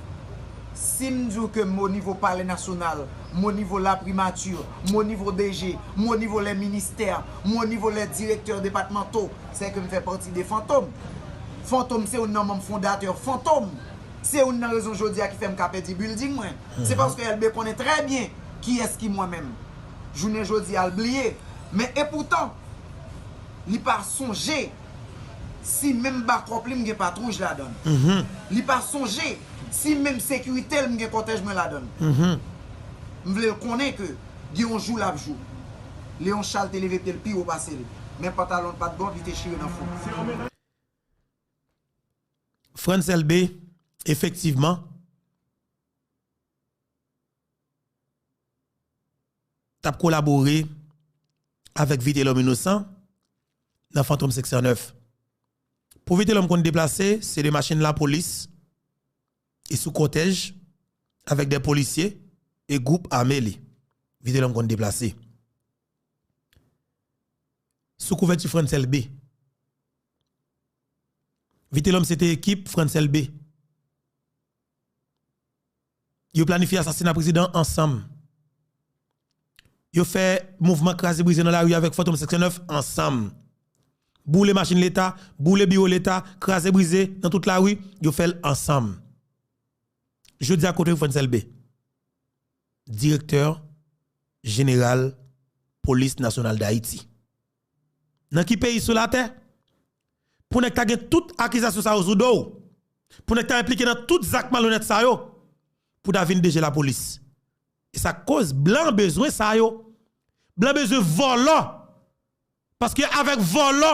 si m di w ke m o nivo Palè Nasyonal, m o nivo Laprimati, m o nivo D G, m o nivo lè ministè, m o nivo lè direktè depatmanto, se ke m fè pati de Fantom. Fantom se youn nan manm fondatè Fantom. Se youn nan rezon jodi a ki fè m ka pèdi building mwen. Se paske Elbe konnen trè byen kiyès ki mwen menm. Jounen jodi a, l bliye. Men epoutan, li pa sonje si menm bakòp li m gen patwouj ladan l. Li pa sonje si menm sekirite l m gen kòtèj mwen ladan l. M vle l konnen ke gen yon jou l ap jou. Leon Charles te leve pye l pi wo pase l. Men pantalon l pa t bon, li te chire nan fon. Frantz Elbe, efektivman, t ap kolabore avèk Vitelhomme Innocent nan Fantom senk san nèf. Pou Vitelhomme konn deplase, se de machin lapolis e sou kòtèj avèk de polisye e gwoup ame li. Vitelhomme konn deplase. Sou kouvèti Frantz Elbé. Vitelhomme se te ekip Frantz Elbé. Yo planifye asasina prezidan ansanm. Yo fè mouvman kraze brize nan lari avèk Fantom senk san nèf ansanm. Boule machin Leta, boule biwo Leta, kraze brize nan tout lari, yo fè l ansanm. Jodi a kote Frantz Elbé? Direktè jeneral Polis Nasyonal Dayiti. Nan ki peyi sou latè? Pou nèg ta gen tout akizasyon sa yo sou do w. Pou nèg ta enplike nan tout zak malonèt sa yo. Pou ta vin D G lapolis. E sa k koz blan bezwen sa yo. Blan bezwen vòlò. Paske avèk vòlò,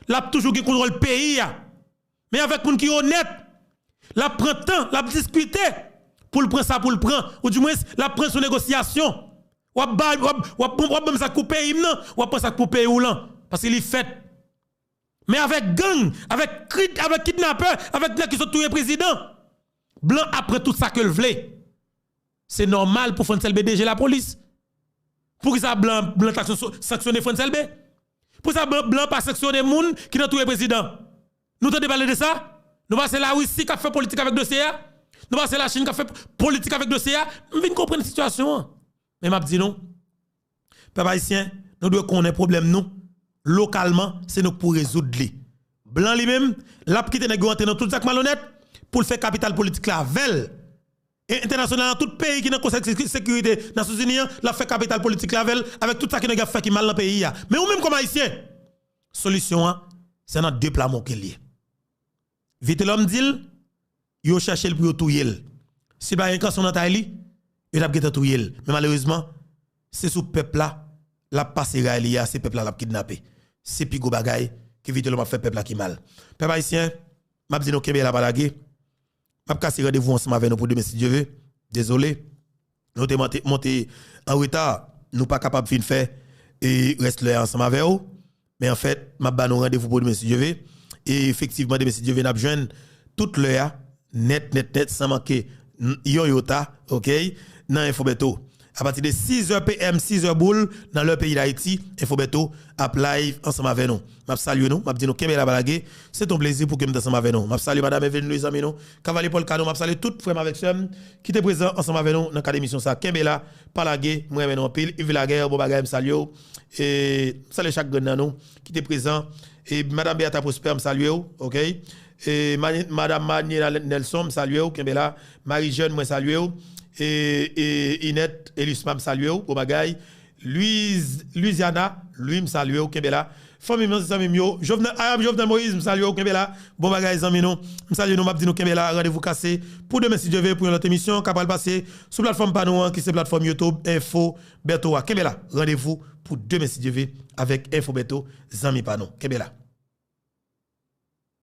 l ap toujou gen kontwòl peyi a. Men avèk moun ki onèt, l ap pran tan, l ap diskite pou l pran sa pou l pran. Oudimwens, l ap pran sou negosyasyon. W ap ba, w ap, w ap, w ap ban m sa k pou peyi m nan, w ap pran sa k pou peyi w lan. Paske li fèt. Men avèk gang, avèk kid, avèk kidnapè, avèk nèg ki sot touye prezidan, blan ap pran tout sa ke l vle. Se nòmal pou Frantz Elbé D G lapolis. Poukisa blan, blan ta sanksyone Frantz Elbé? Poukisa blan, blan pa sanksyone moun ki nan touye prezidan? Nou tande pale de sa? Nou pa se Larisi k ap fè politik avèk dosye a? Nou pa se Lachin k ap fè politik avèk dosye a? M vin konprann sitiyasyon an. Men m ap di nou, pèp ayisyen, nou dwe konnen pwoblèm nou, lokalman, se nou k pou rezoud li. Blan li menm, l ap kite nèg yo antre nan tout zak malonèt pou l fè kapital politik la avè l. E entènasyonal nan tout peyi ki nan Konsèy Seki-, Sekirite Nasyonzini an, l ap fè kapital politik la avè l, avèk tout sa ke nèg ap fè ki mal nan peyi a. Men ou menm kòm ayisyen, solisyon an, se nan de pla mouke l ye. Vitelhomme di l, yo chèche l pou yo touye l. Si l pa gen kanson nan tay li, yo t ap gentan touye l. Men malerezman, se sou pèp la, l ap pase ray li a, se pèp la l ap kidnape. Se pi gwo bagay ke Vitelhomme ap fè pèp la ki mal. Pèp ayisyen, m ap di nou kenbe la pa lage. M ap kase randevou ansanm avè nou pou demen si Dye ve. Dezole. Nou te monte, monte an reta. Nou pa kapab fin fè e rès lè a ansanm avè w. Men anfèt, m ap ba nou randevou pou demen si Dye ve. E efektivman, demen si Dye ve, n ap jwenn tout lè a, nèt, nèt, nèt, san manke n-, yon yota, oke, nan Enfo Bèto. Apati de sizè P M, sizè boul, nan lè peyi Dayiti, Enfo Bèto ap live ansanm avè nou. M ap salye nou, m ap di nou kenbe la pa lage. Se t on plezi pou ke m t ansanm avè nou. M ap salye Madanm Evelyn Louis, zanmi nou, Kavalye Paul Canon, m ap salye tout frè m avèk sè m ki te prezan ansanm avè nou nan kad emisyon sa. Kenbe la, pa lage, m renmen nou anpil. Yves Laguerre, bon bagay, m salye w. E m salye chak grenn nan nou ki te prezan. E Madanm Beata Prosper, m salye w, oke? E Mani-, Madanm Maniela Nelson, m salye w, kenbe la. Marie Jeune, mwen salye w. E, e Inette Elusma, m salye w, bon bagay. Louise, Louisiana, Louis, m salye w, kenbe la. Fanmi m, zanmi m yo, Jovenel, Ayab Jovenel Moïse, m salye w, kenbe la. Bon bagay, zanmi nou. M salye nou, m ap di nou kenbe la. Randevou kase pou demen, si Dye ve, pou yon lòt emisyon k ap pral pase sou platfòm pa nou an, ki se platfòm YouTube Enfo Bèto a. Kenbe la. Randevou pou demen, si Dye ve, avèk Enfo Bèto, zanmi pa nou. Kenbe la.